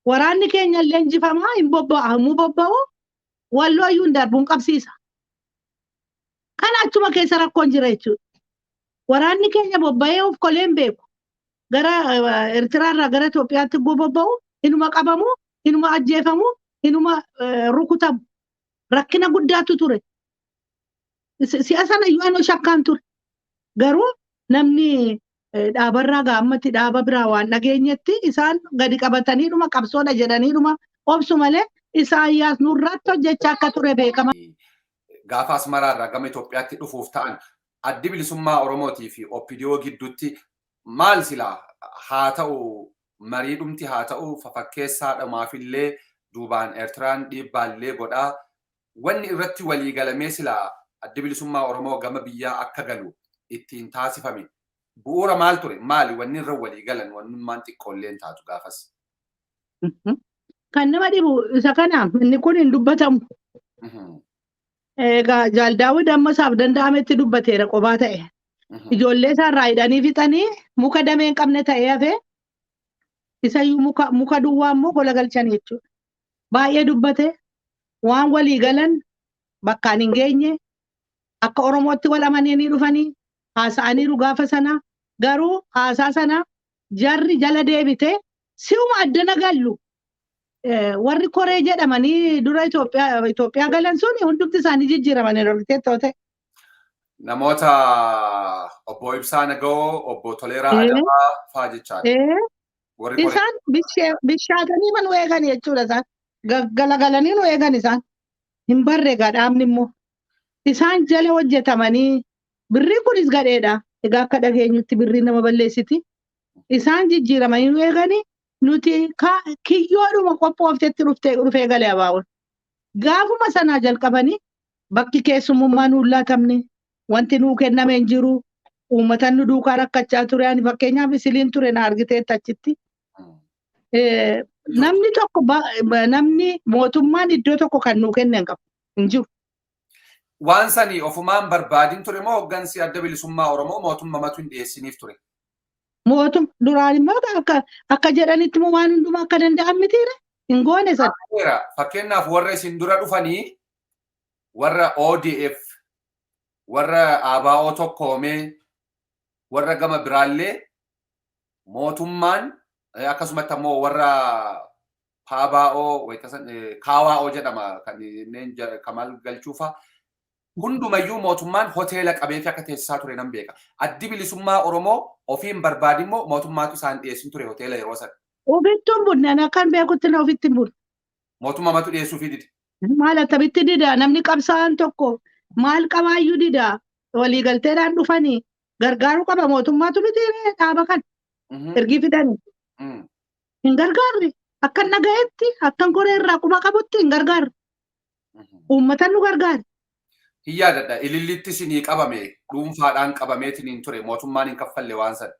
Speaker 2: Waraanni keenya illee injifamaa hin bobba'a hammuu bobba'u walloo iyyuu hin darbu hin qabsiisa. Kana achuma keessa rakkoon jira jechuudha. Waraanni keenya bobba'ee of kolee hin beeku. Gara Eertiraarraa gara Itoophiyaatti yogguu bobba'u inuma qabamu, inuma ajjeefamu, inuma rukutamu. Rakkina guddaatu ture. Si'a sana iyyuu anoo shakkaan ture. Garuu namni dhaabarraa gaammatti dhaaba biraa waan dhageenyetti isaan gadi qabataniidhuma qabsoodha jedhaniidhuma obsu malee Isaayyaas nurratti hojjechaa akka ture beekama.
Speaker 1: Gaafa Asmaraarraa gama Itoophiyaatti dhufuuf ta'an addi bilisummaa Oromootii fi OPDO gidduutti maal silaa haa ta'u mariidhumti haa ta'u fafakkeessaadhumaafillee duubaan Eertiraan dhiibbaallee godhaa wanni irratti walii galamee silaa addi bilisummaa Oromoo gama biyyaa akka galu ittiin taasifame bu'uura maal ture maali wanni irra walii galan wannummaan xiqqoolleen taatu gaafas.
Speaker 2: Kan nama dhibu isa kana inni kun hin dubbatamu. Egaa Jaal Daawud amma isaaf danda'ametti dubbateera qobaa ta'e. Ijoollee isaarraa hidhanii fixanii muka damee hin qabne ta'ee hafee isayyuu muka muka duwwaa immoo gola galchan jechuudha. Baay'ee dubbate waan walii galan bakkaan hin geenye akka Oromootti wal amanii dhufanii haasa'aniiru gaafa sana garuu haasaa sana jarri jala deebite si'uma addana gallu warri koree jedhamanii dura Itoophiyaa galan sun hundumti isaanii jijjiiramanii argitee ta'e.
Speaker 1: Namoota obbo Ibsaa Naga'oo, obbo Toleeraa Adabaa fa'aa jechaadha.
Speaker 2: Isaan bishaatanii nu eegan jechuudha isaan. Galagalanii nu eegan isaan. Hin barre egaa dhaabni immoo. Isaan jala hojjetamanii birriin kunis gadheedha. Egaa akka dhageenyutti birriin nama balleessiti. Isaan jijjiiramanii nu eeganii nuti kiyyoodhuma qophooftetti dhufee galee ABO'n. Gaafuma sanaa jalqabanii bakki keessummaa nuu laatamne wanti nuu kenname hin jiru. Uummatan nu duukaa rakkachaa ture. Ani fakkeenyaaf isiliin ture na argiteetta achitti. Namni tokko namni mootummaan iddoo tokko kan nuu kenne hin qabu hin jiru.
Speaker 1: Waan sani ofumaan barbaadin ture moo hooggansi adda bilisummaa Oromoo mootummamatu hin dhiyeessiniif ture?
Speaker 2: Mootum duraan immoo akka jedhanitti immoo waan hundumaa akka danda'an mitiire hin goone sana.
Speaker 1: Fakkeenyaaf warra isin dura dhufanii warra ODF warra ABO tokkoomee warra gama biraallee mootummaan akkasumatti ammoo warra PABO KWO jedhama kan Kamal Galchuufa hundumayyuu mootummaan hoteela qabeefi akka teessisaa ture nan beeka. Addi bilisummaa Oromoo ofiin barbaadimmoo mootummaatu isaan dhiyeessin ture hoteela yeroo sana.
Speaker 2: Ofitti hin bunne ani akkan beekutti na ofitti hin bunne.
Speaker 1: Mootummaatu dhiyeessuufii dide.
Speaker 2: Maal akkamitti dida namni qabsaa'aan tokko maal qabaayyuu dida waliigalteedhaan dhufanii gargaaruu qaba mootummaatu miti dhaaba kan ergii fidanii. Hin gargaarre akkan dhaga'etti akkan koree irraa quba qabutti hin gargaarre. Uummatan nu gargaare.
Speaker 1: Hin yaadadha ilillitti isinii qabame dhuunfaadhaan qabameetiin ture mootummaan hin kaffalle waan sana.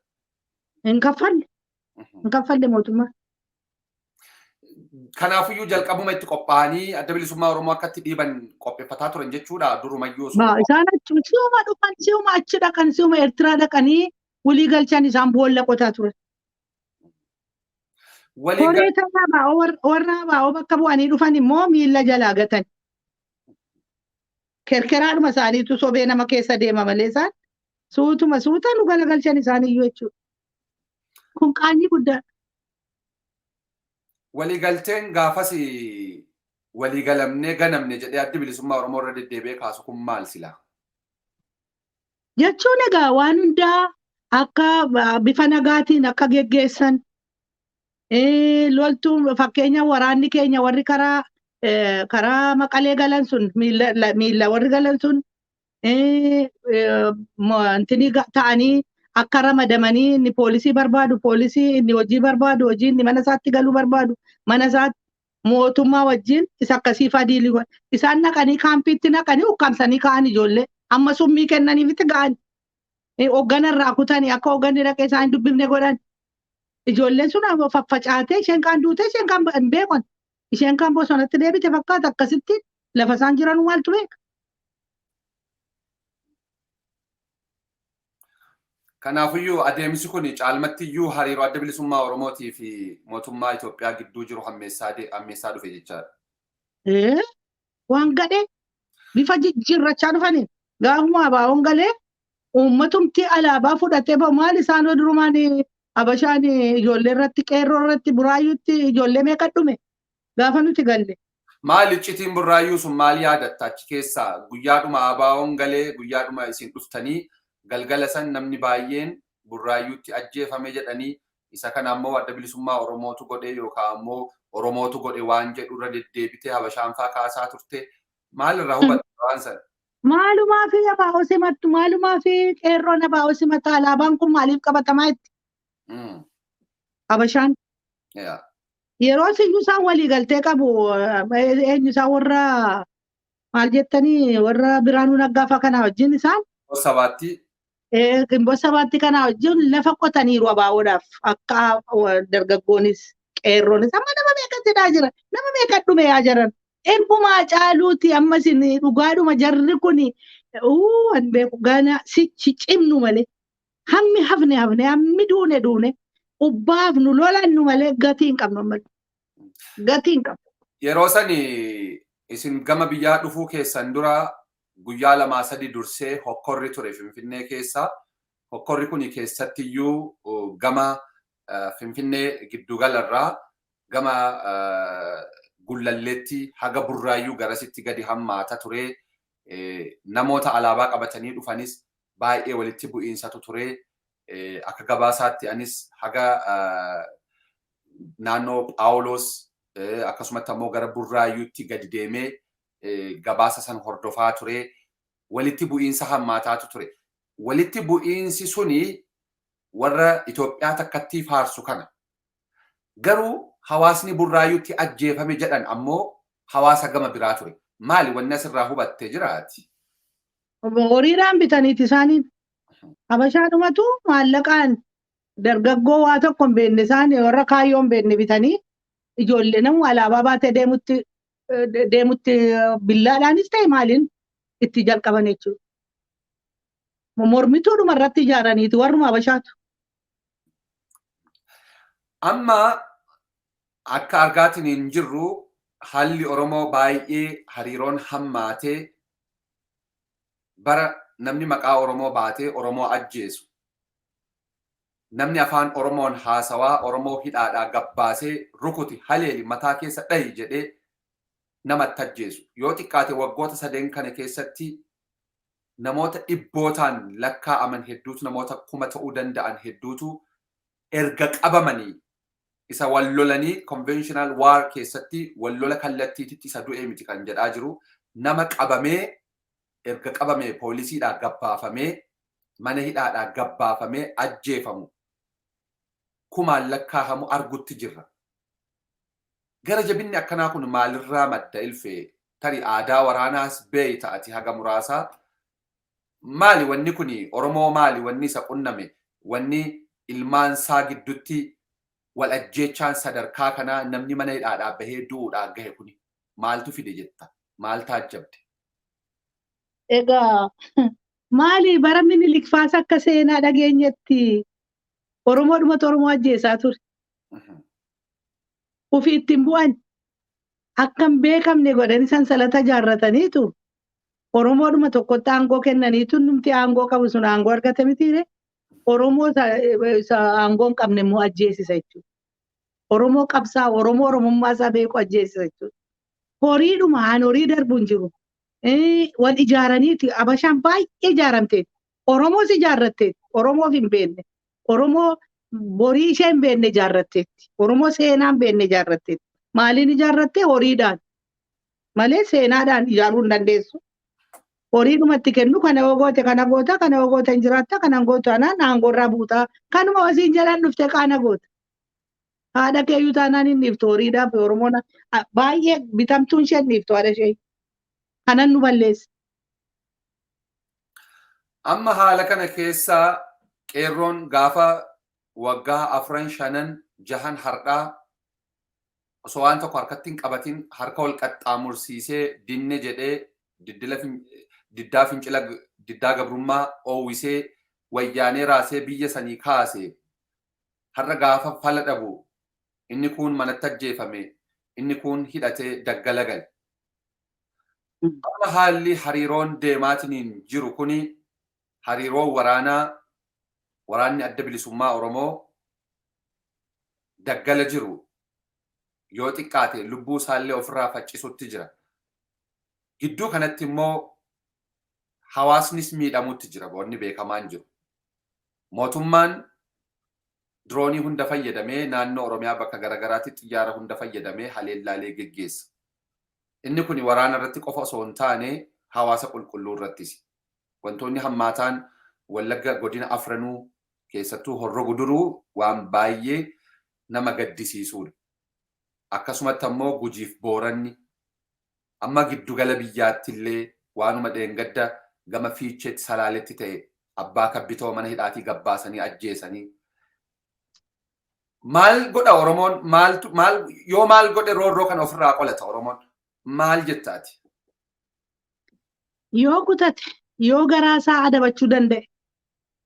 Speaker 2: Hin kaffalle. Hin kaffalle mootummaan.
Speaker 1: Kanaafiyyuu jalqabuma itti qophaa'anii Adda Bilisummaa Oromoo akka itti dhiiban qopheeffataa turan jechuudha durumayyuu osoo.
Speaker 2: Isaan achuma si'uma dhufan, si'uma achi dhaqan, si'uma Eertiraa dhaqanii walii galchan, isaan boolla qotaa turan.
Speaker 1: Walii
Speaker 2: Horee tanaa warra ABO bakka bu'anii dhufan immoo miilla jalaa gatan. Kerkeraadhuma isaaniitu sobee nama keessa deema malee isaan suutuma suuta nu galagalchan isaaniyyuu jechuudha. Kun qaanyii guddaadha.
Speaker 1: Waliigalteen gaafas waliigalamnee ganamne jedhee Addi Bilisummaa Oromoo irra deddeebi'ee kaasu kun maal silaa?
Speaker 2: Jechuun egaa waan hundaa akka bifa nagaatiin akka geggeessan, loltuun, fakkeenya, waraanni keenya warri karaa Maqalee galan sun, miilla warri galan sun wanti ta'anii akka ramadamanii, inni poolisii barbaadu poolisii, inni hojii barbaadu hojii, inni mana isaatti galuu barbaadu mana isaatti, mootummaa wajjin isa akkasii fadiilii godha. Isaan naqanii kaampiitti naqanii ukkaamsanii ka'an, ijoollee amma summii kennaniifitti ga'an. Hoogganarraa kutanii akka hoogganni dhaqee isaan hin dubbifne godhan. Ijoolleen sun faffacaatee, isheen kaan duutee, isheen kaan hin beekan. Isheen kaan bosonatti deebite fakkaata. Akkasitti lafa isaan jiran maaltu beeka?
Speaker 1: Kanaafiyyuu adeemsi kun caalmattiyyuu hariiroo Adda Bilisummaa Oromootii fi mootummaa Itoophiyaa gidduu jiru hammeessaa dhufe jechaadha.
Speaker 2: Waan gadhee bifa jijjiirrachaa dhufanii gaafuma ABO'n galee uummatumti alaabaa fudhatee bahu, maal isaan durumaan Abashaan ijoollee irratti, qeerroo irratti, Buraayyuutti ijoollee meeqa dhume gaafa nuti galle.
Speaker 1: Maal iccitiin Burraayyuu sun? Maal yaadatta achi keessaa? Guyyaadhuma ABO'n galee, guyyaadhuma isin dhuftanii galgala san namni baay'een Burraayyuutti ajjeefame jedhanii, isa kana ammoo Adda Bilisummaa Oromootu godhe yookaan ammoo Oromootu godhe waan jedhu irra deddeebitee Habashaan faa kaasaa turte. Maal irraa hubatta waan sana?
Speaker 2: Maalumaa fi ABO simattu, maalumaa fi qeerroon ABO simata, alaabaan kun maaliif qabatamaa itti? Habashaan. Yeroo siyyuu isaan walii galtee qabu, eenyu isaan, warra maal jettanii, warra Biraanuu Naggaa fa'aa kanaa wajjin isaan.
Speaker 1: Sabaatti.
Speaker 2: Ginboot Sabaatti kanaa wajjin lafa qotaniiru ABOdhaaf, akka dargaggoonis qeerroonis. Amma nama meeqatti hidhaa jira, nama meeqa dhume yaa jiran. Ergumaa caaluuti amma isin dhugaadhuma jarri kun an beeku gana sichi cimnu malee, hammi hafne hafne, hammi duune duune, ubbaaf nu lolannu malee gatii hin qabnu, ammallee gatii hin qabnu.
Speaker 1: Yeroo sani isin gama biyyaa dhufuu keessan dura guyyaa 2-3 dursee hokkorri ture Finfinnee keessa. Hokkorri kun keessattiyyuu gama Finfinnee giddugalarraa gama Gullalleetti haga Burraayyuu garasitti gadi hammaata ture. Namoota alaabaa qabatanii dhufanis baay'ee walitti bu'iinsatu ture. Akka gabaasaatti anis haga naannoo Phaawulos, akkasumatti ammoo gara Burraayyuutti gadi deemee gabaasa san hordofaa ture. Walitti bu'iinsa hammaataatu ture. Walitti bu'iinsi suni warra Itoophiyaa takkattii faarsu kana. Garuu hawaasni Burraayyuutti ajjeefame jedhan ammoo hawaasa gama biraa ture. Maali wanni asirraa hubatte jiraati?
Speaker 2: Horiidhaan bitaniiti isaaniin. Habashaadhumatu maallaqaan dargaggoo waa tokko hin beekne, isaan warra kaayyoo hin beekne bitanii, ijoollee namu alaabaa baatee deemutti billaadhaanis ta'e maaliin itti jalqaban jechuudha. Mormituudhuma irratti ijaaraniiti warruma Habashaatu.
Speaker 1: Amma akka argaatiin hin jirru, haalli Oromoo baay'ee hariiroon hammaatee, bara namni maqaa Oromoo baatee Oromoo ajjeesu, namni afaan Oromoon haasawaa Oromoo hidhaadhaa gabbaasee rukuti, haleeli, mataa keessa dhahi jedhee namatti ajjeesu. Yoo xiqqaate waggoota sadeen kana keessatti namoota dhibbootaan lakkaa'aman hedduutu, namoota kuma ta'uu danda'an hedduutu erga qabamanii, isa wal lolanii conventional war keessatti wal lola kallattiititti isa du'ee miti kan jedhaa jiru, nama qabamee, erga qabamee poolisiidhaa gabbaafamee, mana hidhaadhaa gabbaafamee ajjeefamu kumaan lakkaa'amu argutti jirra. Gara jabinni akkanaa kun maalirraa madda ilfee? Tarii aadaa waraanaas beeyta ati haga muraasaa. Maali wanni kuni? Oromoo maali wanni isa qunname? Wanni ilmaansaa giddutti Wal ajjeechaan sadarkaa kanaa namni mana hidhaadhaa bahee du'uudhaa gahe kuni maaltu fide jetta? Maal taajjabde?
Speaker 2: Egaa maali, bara Minilik faas akka seenaa dhageenyetti Oromoodhumatu Oromoo ajjeesaa ture. Ofii ittiin bu'an akka hin beekamne godhanii sansalata ijaarrataniitu Oromoodhuma tokkotti aangoo kennaniitu numti aangoo qabu sun aangoo argate mitiire. Oromoo isa aangoo hin qabne immoo ajjeesisa jechuudha. Oromoo qabsaa, Oromoo Oromummaa isaa beeku ajjeesisa jechuudha. Horiidhuma aan horii darbu hin jiru. Wal ijaaraniiti, Abashaan baay'ee ijaaramteeti. Oromoos ijaarratteeti. Oromoof hin beekne. Oromoo borii ishee hin beekne ijaarratteetti. Oromoo seenaa hin beekne ijaarratteetti. Maaliin ijaarrattee? Horiidhaan. Malee seenaadhaan ijaaruu hin dandeessu. Horiidhumatti kennu, kana yoo goote kana goota, kana yoo goote hin jiraatta, kana hin gootu anaan aangoorraa buutaa. Kanuma wasiin jalaan dhuftee qaana goota. Haadha keeyyuu taanaan hin dhiiftu horiidhaaf. Oromoon baay'ee bitamtuun ishee hin dhiiftu haadha ishee. Kanan nu balleessa.
Speaker 1: Amma haala kana keessa qeerroon gaafa waggaa afran, shanan, jahan har'aa osoo waan tokko harkatti hin qabatin harka wal qaxxaamursiisee dinne jedhee diddaa fincila diddaa gabrummaa oowwisee wayyaanee raasee biyya sanii kaase, har'a gaafa fala dhabu inni kuun manatti ajjeefame, inni kuun hidhatee daggala gale. Amma haalli hariiroon deemaatiniin jiru kuni hariiroo waraanaa, waraanni Adda Bilisummaa Oromoo daggala jiru yoo xiqqaate lubbuu isaallee ofirraa faccisutti jira. Gidduu kanatti immoo hawaasnis miidhamutti jira, wanni beekamaan jiru. Mootummaan diroonii hunda fayyadamee naannoo Oromiyaa bakka garaagaraatti xiyyaara hunda fayyadamee haleellaalee geggeessa. Inni kun waraana irratti qofa osoo hin taane hawaasa qulqulluu irrattis. Wantoonni hammaataan Wallagga godina afranuu, keessattuu Horro Guduruu, waan baay'ee nama gaddisiisuudha. Akkasumatti ammoo Gujiif Booranni, amma giddugala biyyaatti illee waanuma dheengadda gama Fiicheetti, Salaaletti ta'e, abbaa kabbitoo mana hidhaatii gabbaasanii ajjeesanii. Maal godha Oromoon? Maaltu maal yoo maal godhe roorroo kana ofirraa qolata Oromoon? Maal jettaati?
Speaker 2: Yoo kutate, yoo garaa isaa adabachuu danda'e,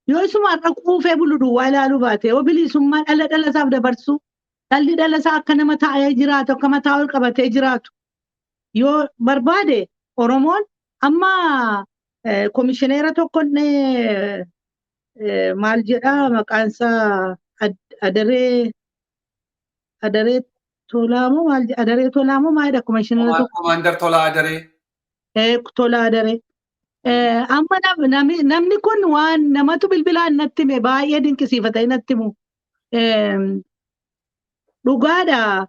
Speaker 2: yoo isuma har'a quufee bulu duwwaa ilaaluu baate, yoo bilisummaa dhala dhala isaaf dabarsuu, dhalli dhala isaa akka nama taa'ee jiraatu, akka mataa ol qabatee jiraatu yoo barbaade, Oromoon amma komishineera tokko maal jedhaa, maqaan isaa Adaree Tolaamoo maal, Adaree Tolaamoo maalidha, komishineera tokko.
Speaker 1: Komaandar Tolaa Adaree.
Speaker 2: Tolaa Adaree. Amma namni kun waan namatu bilbilaan natti hime baay'ee dinqisiifatanii natti himu. Dhugaadha.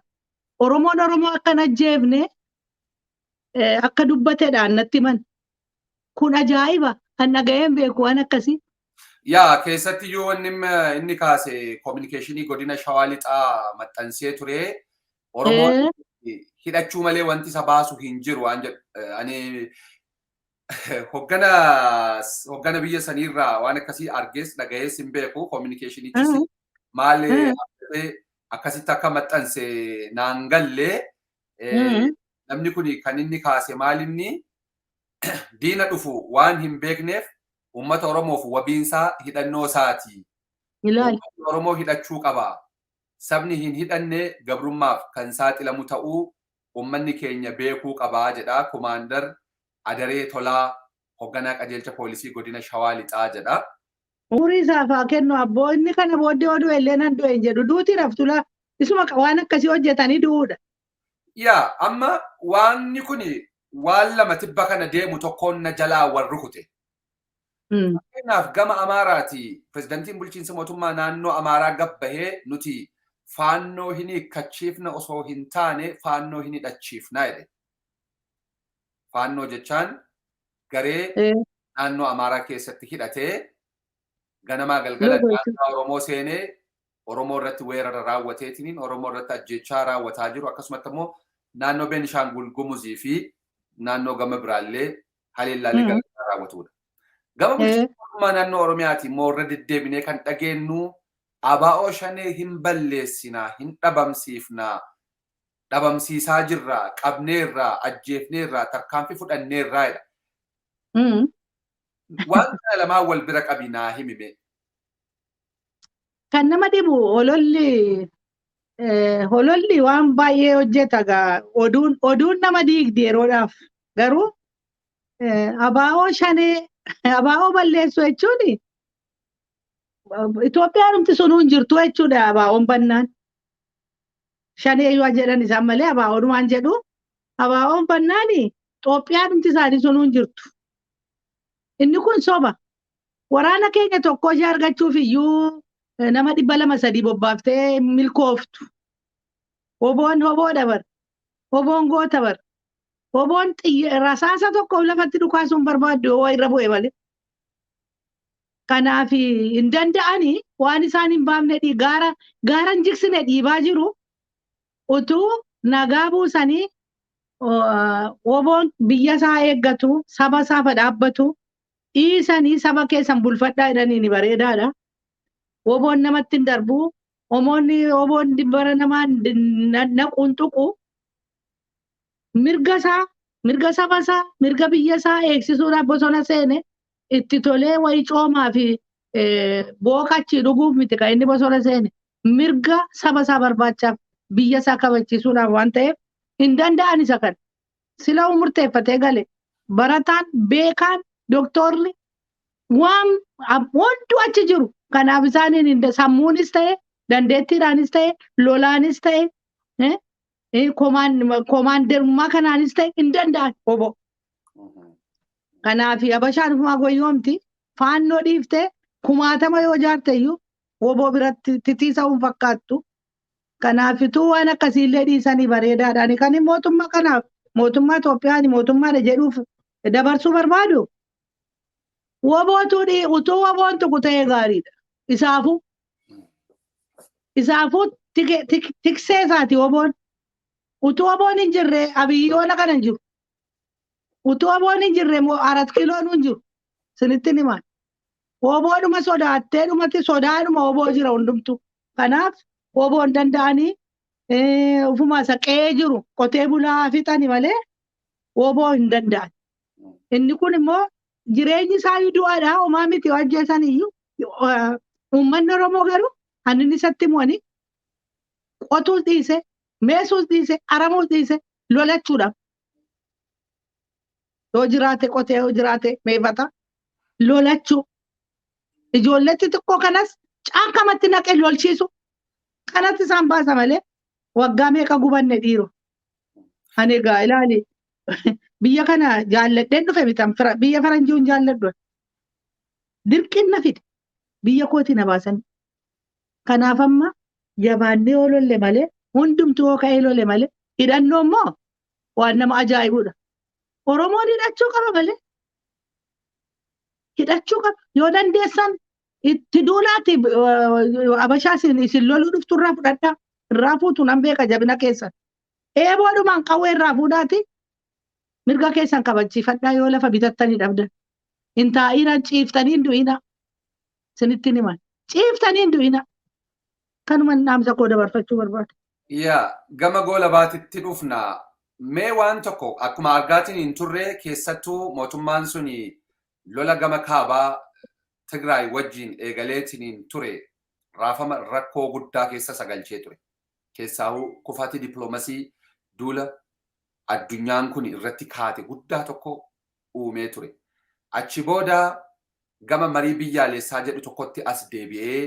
Speaker 2: Oromoon Oromoo akka hin ajjeefne akka dubbatedhaan natti himan. Kun ajaa'iba. Kan dhaga'een beeku waan akkasii.
Speaker 1: Yaa, keessatti iyyuu wanni inni kaase kominikeeshinii godina Shawaa Lixaa maxxansee ture. Oromoon hidhachuu malee wanti isa baasu hin jiru waan jedhu. Ani hoggana biyya saniirraa waan akkasii argees dhagayees hin beeku. Kominikeeshinichis maal akkasitti akka maxxanse naan gallee. Namni kun kan inni kaase maal, inni diina dhufu waan hin beekneef uummata Oromoof wabiinsaa hidhannoo isaati.
Speaker 2: Ilaali.
Speaker 1: Uummatni Oromoo hidhachuu qaba. Sabni hin hidhanne gabrummaaf kan saaxilamu ta'uu uummanni keenya beekuu qabaa jedha Komaandar Adaree Tolaa, hoogganaa qajeelcha poolisii godina Shawaa Lixaa jedha.
Speaker 2: Umurii isaaf haa kennu abboo, inni kana booddee oduu illee nan du'e hin jedhu, duuti raftula isuma waan akkasii hojjetanii du'uudha.
Speaker 1: Yaa, amma waanni kun waan lama tibba kana deemu tokkoon na jalaa wal rukute. Fakkeenyaaf gama Amaaraati pirezidantiin bulchiinsa mootummaa naannoo Amaaraa gabbahee nuti faannoo hin hiikkachiifna osoo hin taane faannoo hin hidhachiifna jedhe. Faannoo jechaan garee naannoo Amaaraa keessatti hidhatee ganamaa galgala naannoo Oromoo seenee Oromoo irratti weerara raawwateetiniin Oromoo irratti ajjeechaa raawwataa jiru, akkasumatti immoo naannoo Beenishaangul Gumuzii fi naannoo gama biraallee haleellaalee garaagaraa raawwatudha. Gama bulchiinsa mootummaa naannoo Oromiyaati immoo irra deddeebinee kan dhageenyu ABO Shanee hin balleessinaa, hin dhabamsiifnaa, dhabamsiisaa jirraa, qabneerraa, ajjeefneerraa, tarkaanfii fudhanneerraa jedha. Waan kana lamaan wal bira qabi naa himime.
Speaker 2: Kan nama dhibu hololli waan baay'ee hojjeta gaa, oduun nama diigdi yeroodhaaf. Garuu ABO Shanee ABO balleessu jechuun Itoophiyaan humti sunuu hin jirtu jechuudha. ABO'n bannaan. Shanee yoo jedhan isaan malee ABO'n waan jedhu, ABO'n bannaan Itoophiyaan humti isaanii sunuu hin jirtu. Inni kun soba. Waraana keenya tokko ishee argachuuf iyyuu nama 200-300 bobbaaftee milkooftu. Woboon hoboodha bar. Woboon goota bar. Woboon rasaasa tokko lafatti dhukaasuun barbaaddu yoo irra bu'e malee. Kanaaf hin danda'anii, waan isaan hin baafne gaara gaara hin jigsine dhiibaa jiru. Utuu nagaa buusanii, woboon biyya isaa eeggatu, saba isaa dhaabbatu dhiisanii, saba keessan bulfadhaa jedhanii ni bareedaadha. Woboon namatti hin darbu. Omoonni woboon bara namaa naquun tuqu. Mirga isaa, mirga saba isaa, mirga biyya isaa eegsisuudhaaf bosona seene. Itti tolee wayii coomaa fi bookachi dhuguuf miti kan inni bosona seene. Mirga saba isaa barbaachaaf, biyya isaa kabachiisuudhaaf waan ta'eef hin danda'an isa kana. Sila murteeffatee gale, barataan beekaan doktorri waan wantu achi jiru. Kanaaf isaaniin sammuunis ta'e, dandeettiidhaanis ta'e, lolaanis ta'e, koomaanderummaa kanaanis ta'e hin danda'an obbo. Kanaaf Habashaan ufumaa goyyoomti. Faannoo dhiiftee kumaatama yoo ijaarte iyyuu woboo biratti titiisa hin fakkaattu. Kanaafituu waan akkasiillee dhiisanii bareedaadhaan. Kan mootummaa kanaaf, mootummaa Itoophiyaan mootummaadha jedhuuf dabarsuu barbaadu. Wobootu utuu woboon tuqu ta'ee gaariidha. Isaafuu. Isaafuu tiksee isaati woboon. Utuu woboon hin jirre Abiyyoona kana hin jiru. Utuu woboon hin jirre Arat Kiiloon hin jiru. Sinitti himaan. Woboodhuma sodaattee dhumatti sodaadhuma woboo jira hundumtu. Kanaaf woboon danda'anii ufuma isa qe'ee jiru qotee bulaa fixani malee woboo hin danda'an. Inni kun immoo jireenyi isaa du'aadha, homaa miti ajjeesan iyyuu. Uummanni Oromoo garuu hanni isatti mo'anii qotuus dhiise, meesuus dhiise, aramuus dhiise lolachuudhaaf. Yoo jiraate qotee, yoo jiraate meefata, lolachuu. Ijoollee xixiqqoo kanas caakkamatti naqee lolchiisu. Kanatti isaan baasa malee waggaa meeqa gubanne dhiiro. Ani egaa ilaali, biyya kana jaalladheen dhufe mitan, biyya faranjii hin jaalladhu. Dirqin na fide, biyya kootii na baasan. Kanaaf amma jabaannee yoo lolle malee, hundumtuu yoo ka'ee lole malee, hidhannoo immoo waan nama ajaa'ibudha. Oromoon hidhachuu qaba malee. Hidhachuu qaba. Yoo dandeessan itti duulaati, Abashaa isin loluu dhuftu irraa fudhadhaa. Irraa fuutu nan beeka jabina keessan. Eeboodhumaan qawwee irraa fuudhaati mirga keessan kabachiifadhaa yoo lafa bitattanii dhabdan. Hin taa'ina, ciiftanii hin du'ina. Isinitti himan. Ciiftanii hin du'ina. Kanuma dhaamsa koo dabarfachuu barbaada.
Speaker 1: Yaa, gama goola baatitti dhufna. Mee waan tokko, akkuma argaatiin hin turre, keessattuu mootummaan suni lola gama kaabaa Tigraay wajjin eegaleetiin ture raafama rakkoo guddaa keessa sagalchee ture. Keessaahuu kufaatii dippiloomasii duula addunyaan kun irratti kaate guddaa tokko uumee ture. Achi booda gama marii biyyaalessaa jedhu tokkotti as deebi'ee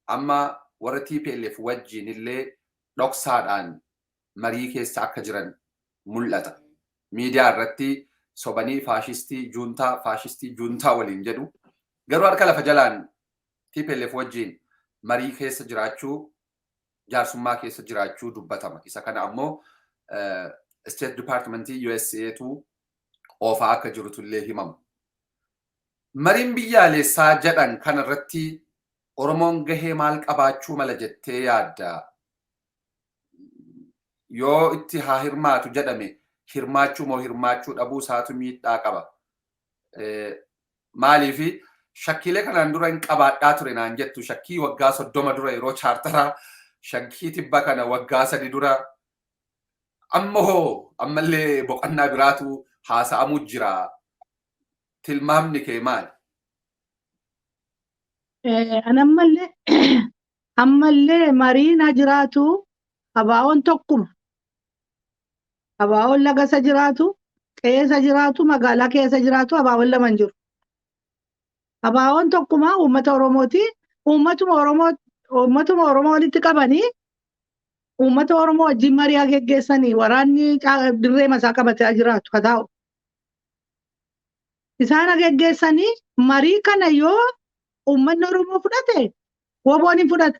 Speaker 1: amma warra TPLF wajjin illee dhoksaadhaan marii keessa akka jiran mul'ata. Miidiyaa irratti sobanii faashistii juuntaa, faashistii juuntaa waliin jedhu. Garuu harka lafa jalaan TPLF wajjin marii keessa jiraachuu, jaarsummaa keessa jiraachuu dubbatama. Isa kana ammoo State Departmentii USAtu oofaa akka jirutu illee himama. Mariin biyyaalessaa jedhan kanarratti Oromoon gahee maal qabaachuu mala jettee yaadda? Yoo itti haa hirmaatu jedhame, hirmaachuu moo hirmaachuu dhabuu isaatu miidhaa qaba? Maaliifi Shakkiilee kanaan dura hin qabaadhaa ture naan jettu, shakkii waggaa 30 dura yeroo chaartaraa, shakkii tibba kana waggaa 3 dura, amma hoo ammallee boqonnaa biraatu haasa'amuu jira. Tilmaamni kee maali?
Speaker 2: An ammallee mariin haa jiraatu, ABO'n tokkuma. ABO'n lagasa jiraatu, qe'eessa jiraatu, magaalaa keessa jiraatu, ABO'n lama hin jiru. ABO'n tokkuma uummata Oromooti. Uummatuma Oromoo walitti qabanii uummata Oromoo wajjin marii haa geggeessanii, waraanni dirree masaa qabatee jiraatu haa taa'u. Isaan haa geggeessanii. Marii kana yoo uummanni Oromoo fudhate, WBO'n hin fudhata.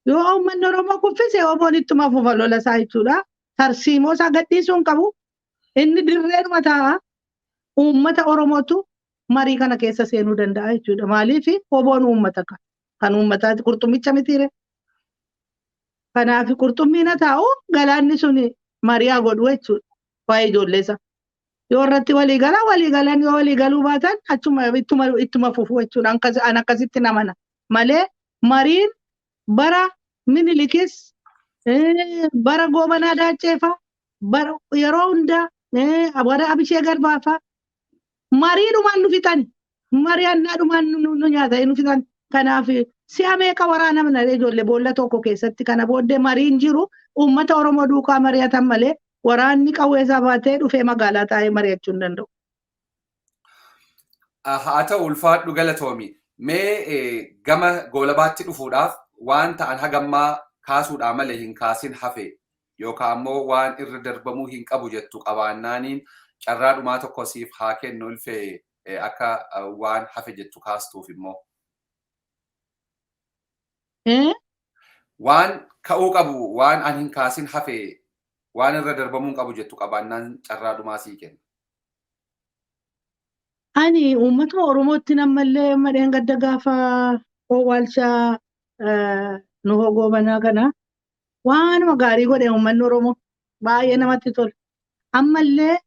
Speaker 2: Yoo uummanni Oromoo kuffise, WBO'n ittuma fufa lola isaa jechuudha. Tarsiimoo isaa gadhiisuu hin qabu. Inni dirreedhuma taa'a. Uummata Oromootu marii kana keessa seenuu danda'a jechuudha. Maaliif? WBO'n uummata kan uummataati, qurxummicha mitiire. Kanaaf qurxummiin haa taa'u, galaanni sun marii haa godhu jechuudha. Waa'ee ijoollee isaa. Yoo irratti walii galan walii galan, yoo walii galuu baatan achuma ittuma fufu jechuudha. An akkasitti namana. Malee mariin bara Minilikis, bara Goobanaa Daacceefaa, bara yeroo hundaa, bara Abishee Garbaafaa mariidhumaan nu fixani. Mari'annaadhumaan nu nyaatanii nu fixan. Kanaaf si'a meeqa waraanamna ijoollee boolla tokko keessatti? Kana booddee mariin jiru uummata Oromoo duukaa mari'atan malee waraanni qawwee isaa baatee dhufee magaalaa taa'ee mari'achuu hin danda'u.
Speaker 1: Haa ta'u, ulfaadhu, galatoomi. Mee gama goolabaatti dhufuudhaaf, waan ta'an hagammaa kaasuudhaa malee hin kaasin hafe yookaan ammoo waan irra darbamuu hin qabu jettu qabaannaaniin carraa dhumaa tokko siif haa kennu, Ulfee, akka waan hafe jettu kaastuuf immoo. Waan ka'uu qabu, waan an hin kaasin hafe, waan irra darbamuu hin qabu jettu qabaannaan carraa dhumaa sii kenna.
Speaker 2: Ani uummatuma Oromootti ammallee madheen gadda gaafa owwaalchaa Nuhoo Goobanaa kana waanuma gaarii godhe uummanni Oromoo, baay'ee namatti tola. Ammallee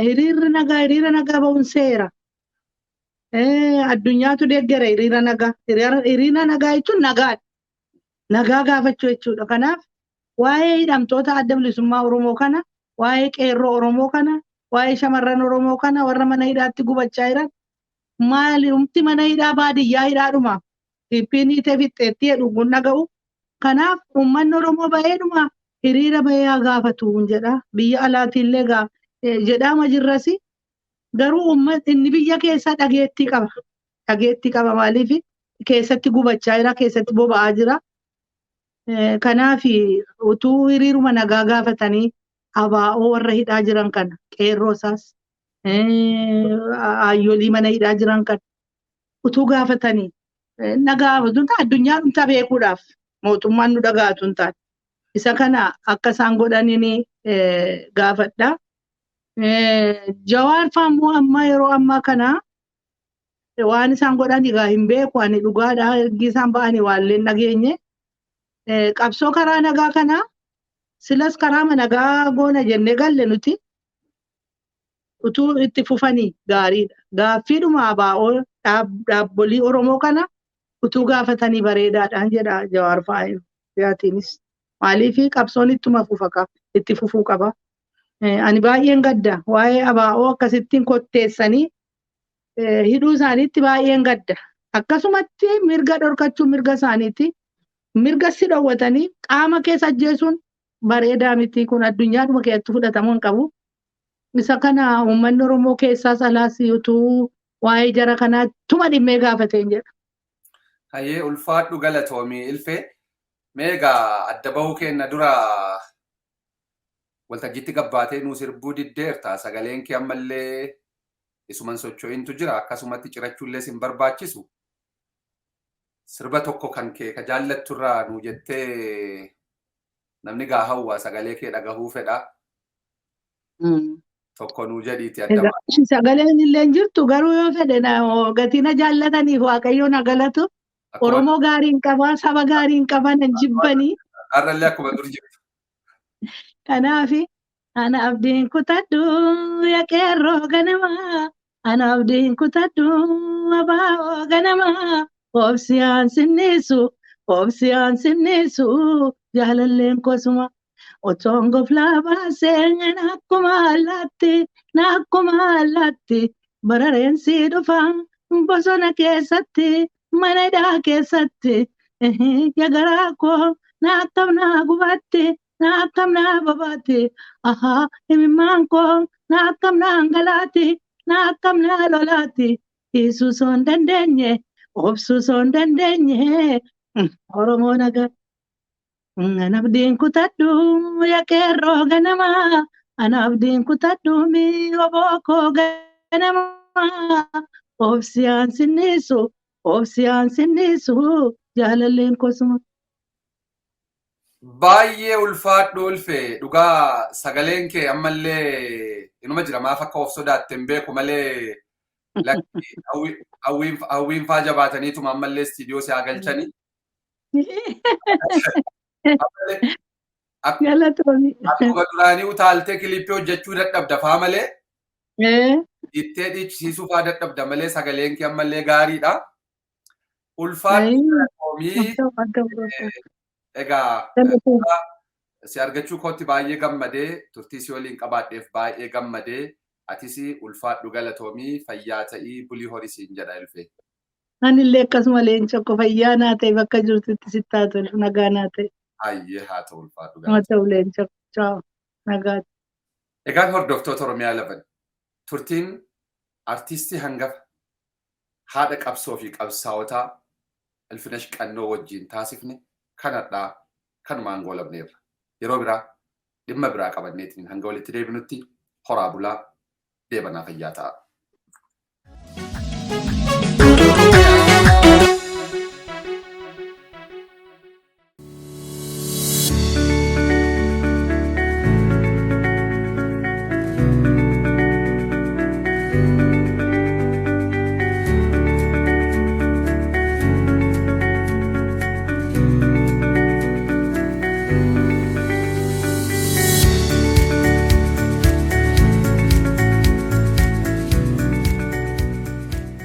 Speaker 2: hiriirri nagaa, hiriira nagaa ba'uun seera. Addunyaatu deeggara hiriira nagaa. Hiriira nagaa jechuun nagaadha. Nagaa gaafachuu jechuudha. Kanaaf waa'ee hidhamtoota Adda Bilisummaa Oromoo kana, waa'ee qeerroo Oromoo kana, waa'ee shamarran Oromoo kana warra mana hidhaatti gubachaa jiran, maali humti mana hidhaa baadiyyaa hidhaadhuma. PP'n hiitee fixxeetti jedhu kun dhaga'u. Kanaaf uummanni Oromoo ba'eedhuma hiriira bahee haa gaafatu jedha. Biyya alaatiillee jedhaama jirrasi. Garuu uummanni inni biyya keessaa dhageettii qaba. Dhageettii qaba, maaliif? Keessatti gubachaa jira, keessatti boba'aa jira. Kanaaf utuu hiriiruma nagaa gaafatanii ABO warra hidhaa jiran kana, qeerroo isaas, ayyolii mana hidhaa jiran kana utuu gaafatanii, nagaa utuu addunyaa dhumtaa beekuudhaaf mootummaan nu dhagaatu hin taane. Isa kana akka isaan godhaniin gaafadha. Jawaar faammoo amma yeroo ammaa kana waan isaan godhan egaa hin beeku ani, dhugaadha, ergi isaan ba'anii waallee hin dhageenye. Qabsoo karaa nagaa kana silas karaa nagaa goona jennee galle nuti, utuu itti fufanii gaariidha. Gaaffiidhuma ABO dhaabbolii Oromoo kana utuu gaafatanii bareedaadhaan jedha Jawaar fa'aatiinis. Maaliif? Qabsoon ittuma fufa, itti fufuu qaba. Ani baay'een gadda waa'ee ABO akkasittiin kotteessanii hidhuu isaaniitti baay'een gadda. Akkasumatti mirga dhorkachuun mirga isaaniiti. Mirga si dhowwatanii qaama keessa ajjeesuun bareedaa miti, kun addunyaadhuma keessatti fudhatamuu hin qabu. Isa kana uummanni Oromoo keessaas alaas utuu waa'ee jara kanaa tuma dhimmee gaafateen jedha.
Speaker 1: Hayyee, ulfaadhu, galatoomii, Ilfee. Mee egaa adda bahuu kenna dura waltajjiitti gabbaatee nuu sirbuu diddeerta. Sagaleen kee ammallee isuman socho'intu jira. Akkasumatti cirachuullee sin barbaachisu. Sirba tokko kan kee ka jaallatturraa nuu jettee namni gaa hawwa sagalee kee dhagahuu fedha. Tokko nuu jedhiiti adda
Speaker 2: ba'a. Sagaleen illee hin jirtu, garuu yoo fedhe gatii na jaallataniif Waaqayyo na galatu. Oromoo gaarii hin qabaa, saba gaarii hin qaban, hin jibbanii.
Speaker 1: Har'allee akkuma dur jirtu.
Speaker 2: Kanaaf ana abdiin kutadhu, ya qeerroo ganamaa. Ana abdiin kutadhu abaa'oo ganama obsiyaan sinniisu obsiyaan sinniisu jaalalleen kosuma. Otoon goflaa baasee akkuma allaatti akkuma allaatti barareen sii dhufa bosona keessatti mana hidhaa keessatti yagaraa koo naakkam naa gubatti naakkam naa babaatti ahaa himimmaan koo naakkam naa hangalaatti naakkam naa lolaatti dhiisuu osoo hin dandeenye obsuu osoo hin dandeenye Oromoo nagaa. Ana abdiin kutadhu ya qeerroo ganama ana abdiin kutadhu mi'ooboo koo ganama obsiyaan sinniisu obsiyaan sinniisu jaalalleen kosuma.
Speaker 1: Baay'ee ulfaadhu ulfe dhugaa sagaleen kee ammallee inuma jira maaf akka of sodaatte hin beeku malee lakki hawwiin faa jabaataniituma ammallee istiidiyoo si haa galchanii.
Speaker 2: Galatoomi.
Speaker 1: Akkuma duraanii utaaltee kilippii hojjechuu dadhabda faa malee ittee dhiichisiisuu faa dadhabda malee sagaleen kee ammallee gaariidha. Ulfaadhu galatoomii egaa si argachuu kootti baay'ee gammadee turtii si waliin qabaadheef baay'ee gammadee atis ulfaadhu galatoomii fayyaa ta'ii bulii horii siin jedha Ilfee.
Speaker 2: Anillee akkasuma leenca koo fayyaa naa ta'e bakka jirtutti sitti haa tolu nagaa naa ta'e.
Speaker 1: Hayyee haa ta'u ulfaadhu
Speaker 2: Haa ta'u leenca koo nagaa.
Speaker 1: Egaan hordoftoota Oromiyaa 11 turtiin artiistii hangafa haadha qabsoo fi qabsaa'otaa Ilfinash Qannoo wajjin taasifne kanadhaa kanumaan goolabneerra. Yeroo biraa dhimma biraa qabanneetiin hanga walitti deebinutti horaa bulaa deebanaa fayyaa ta'a.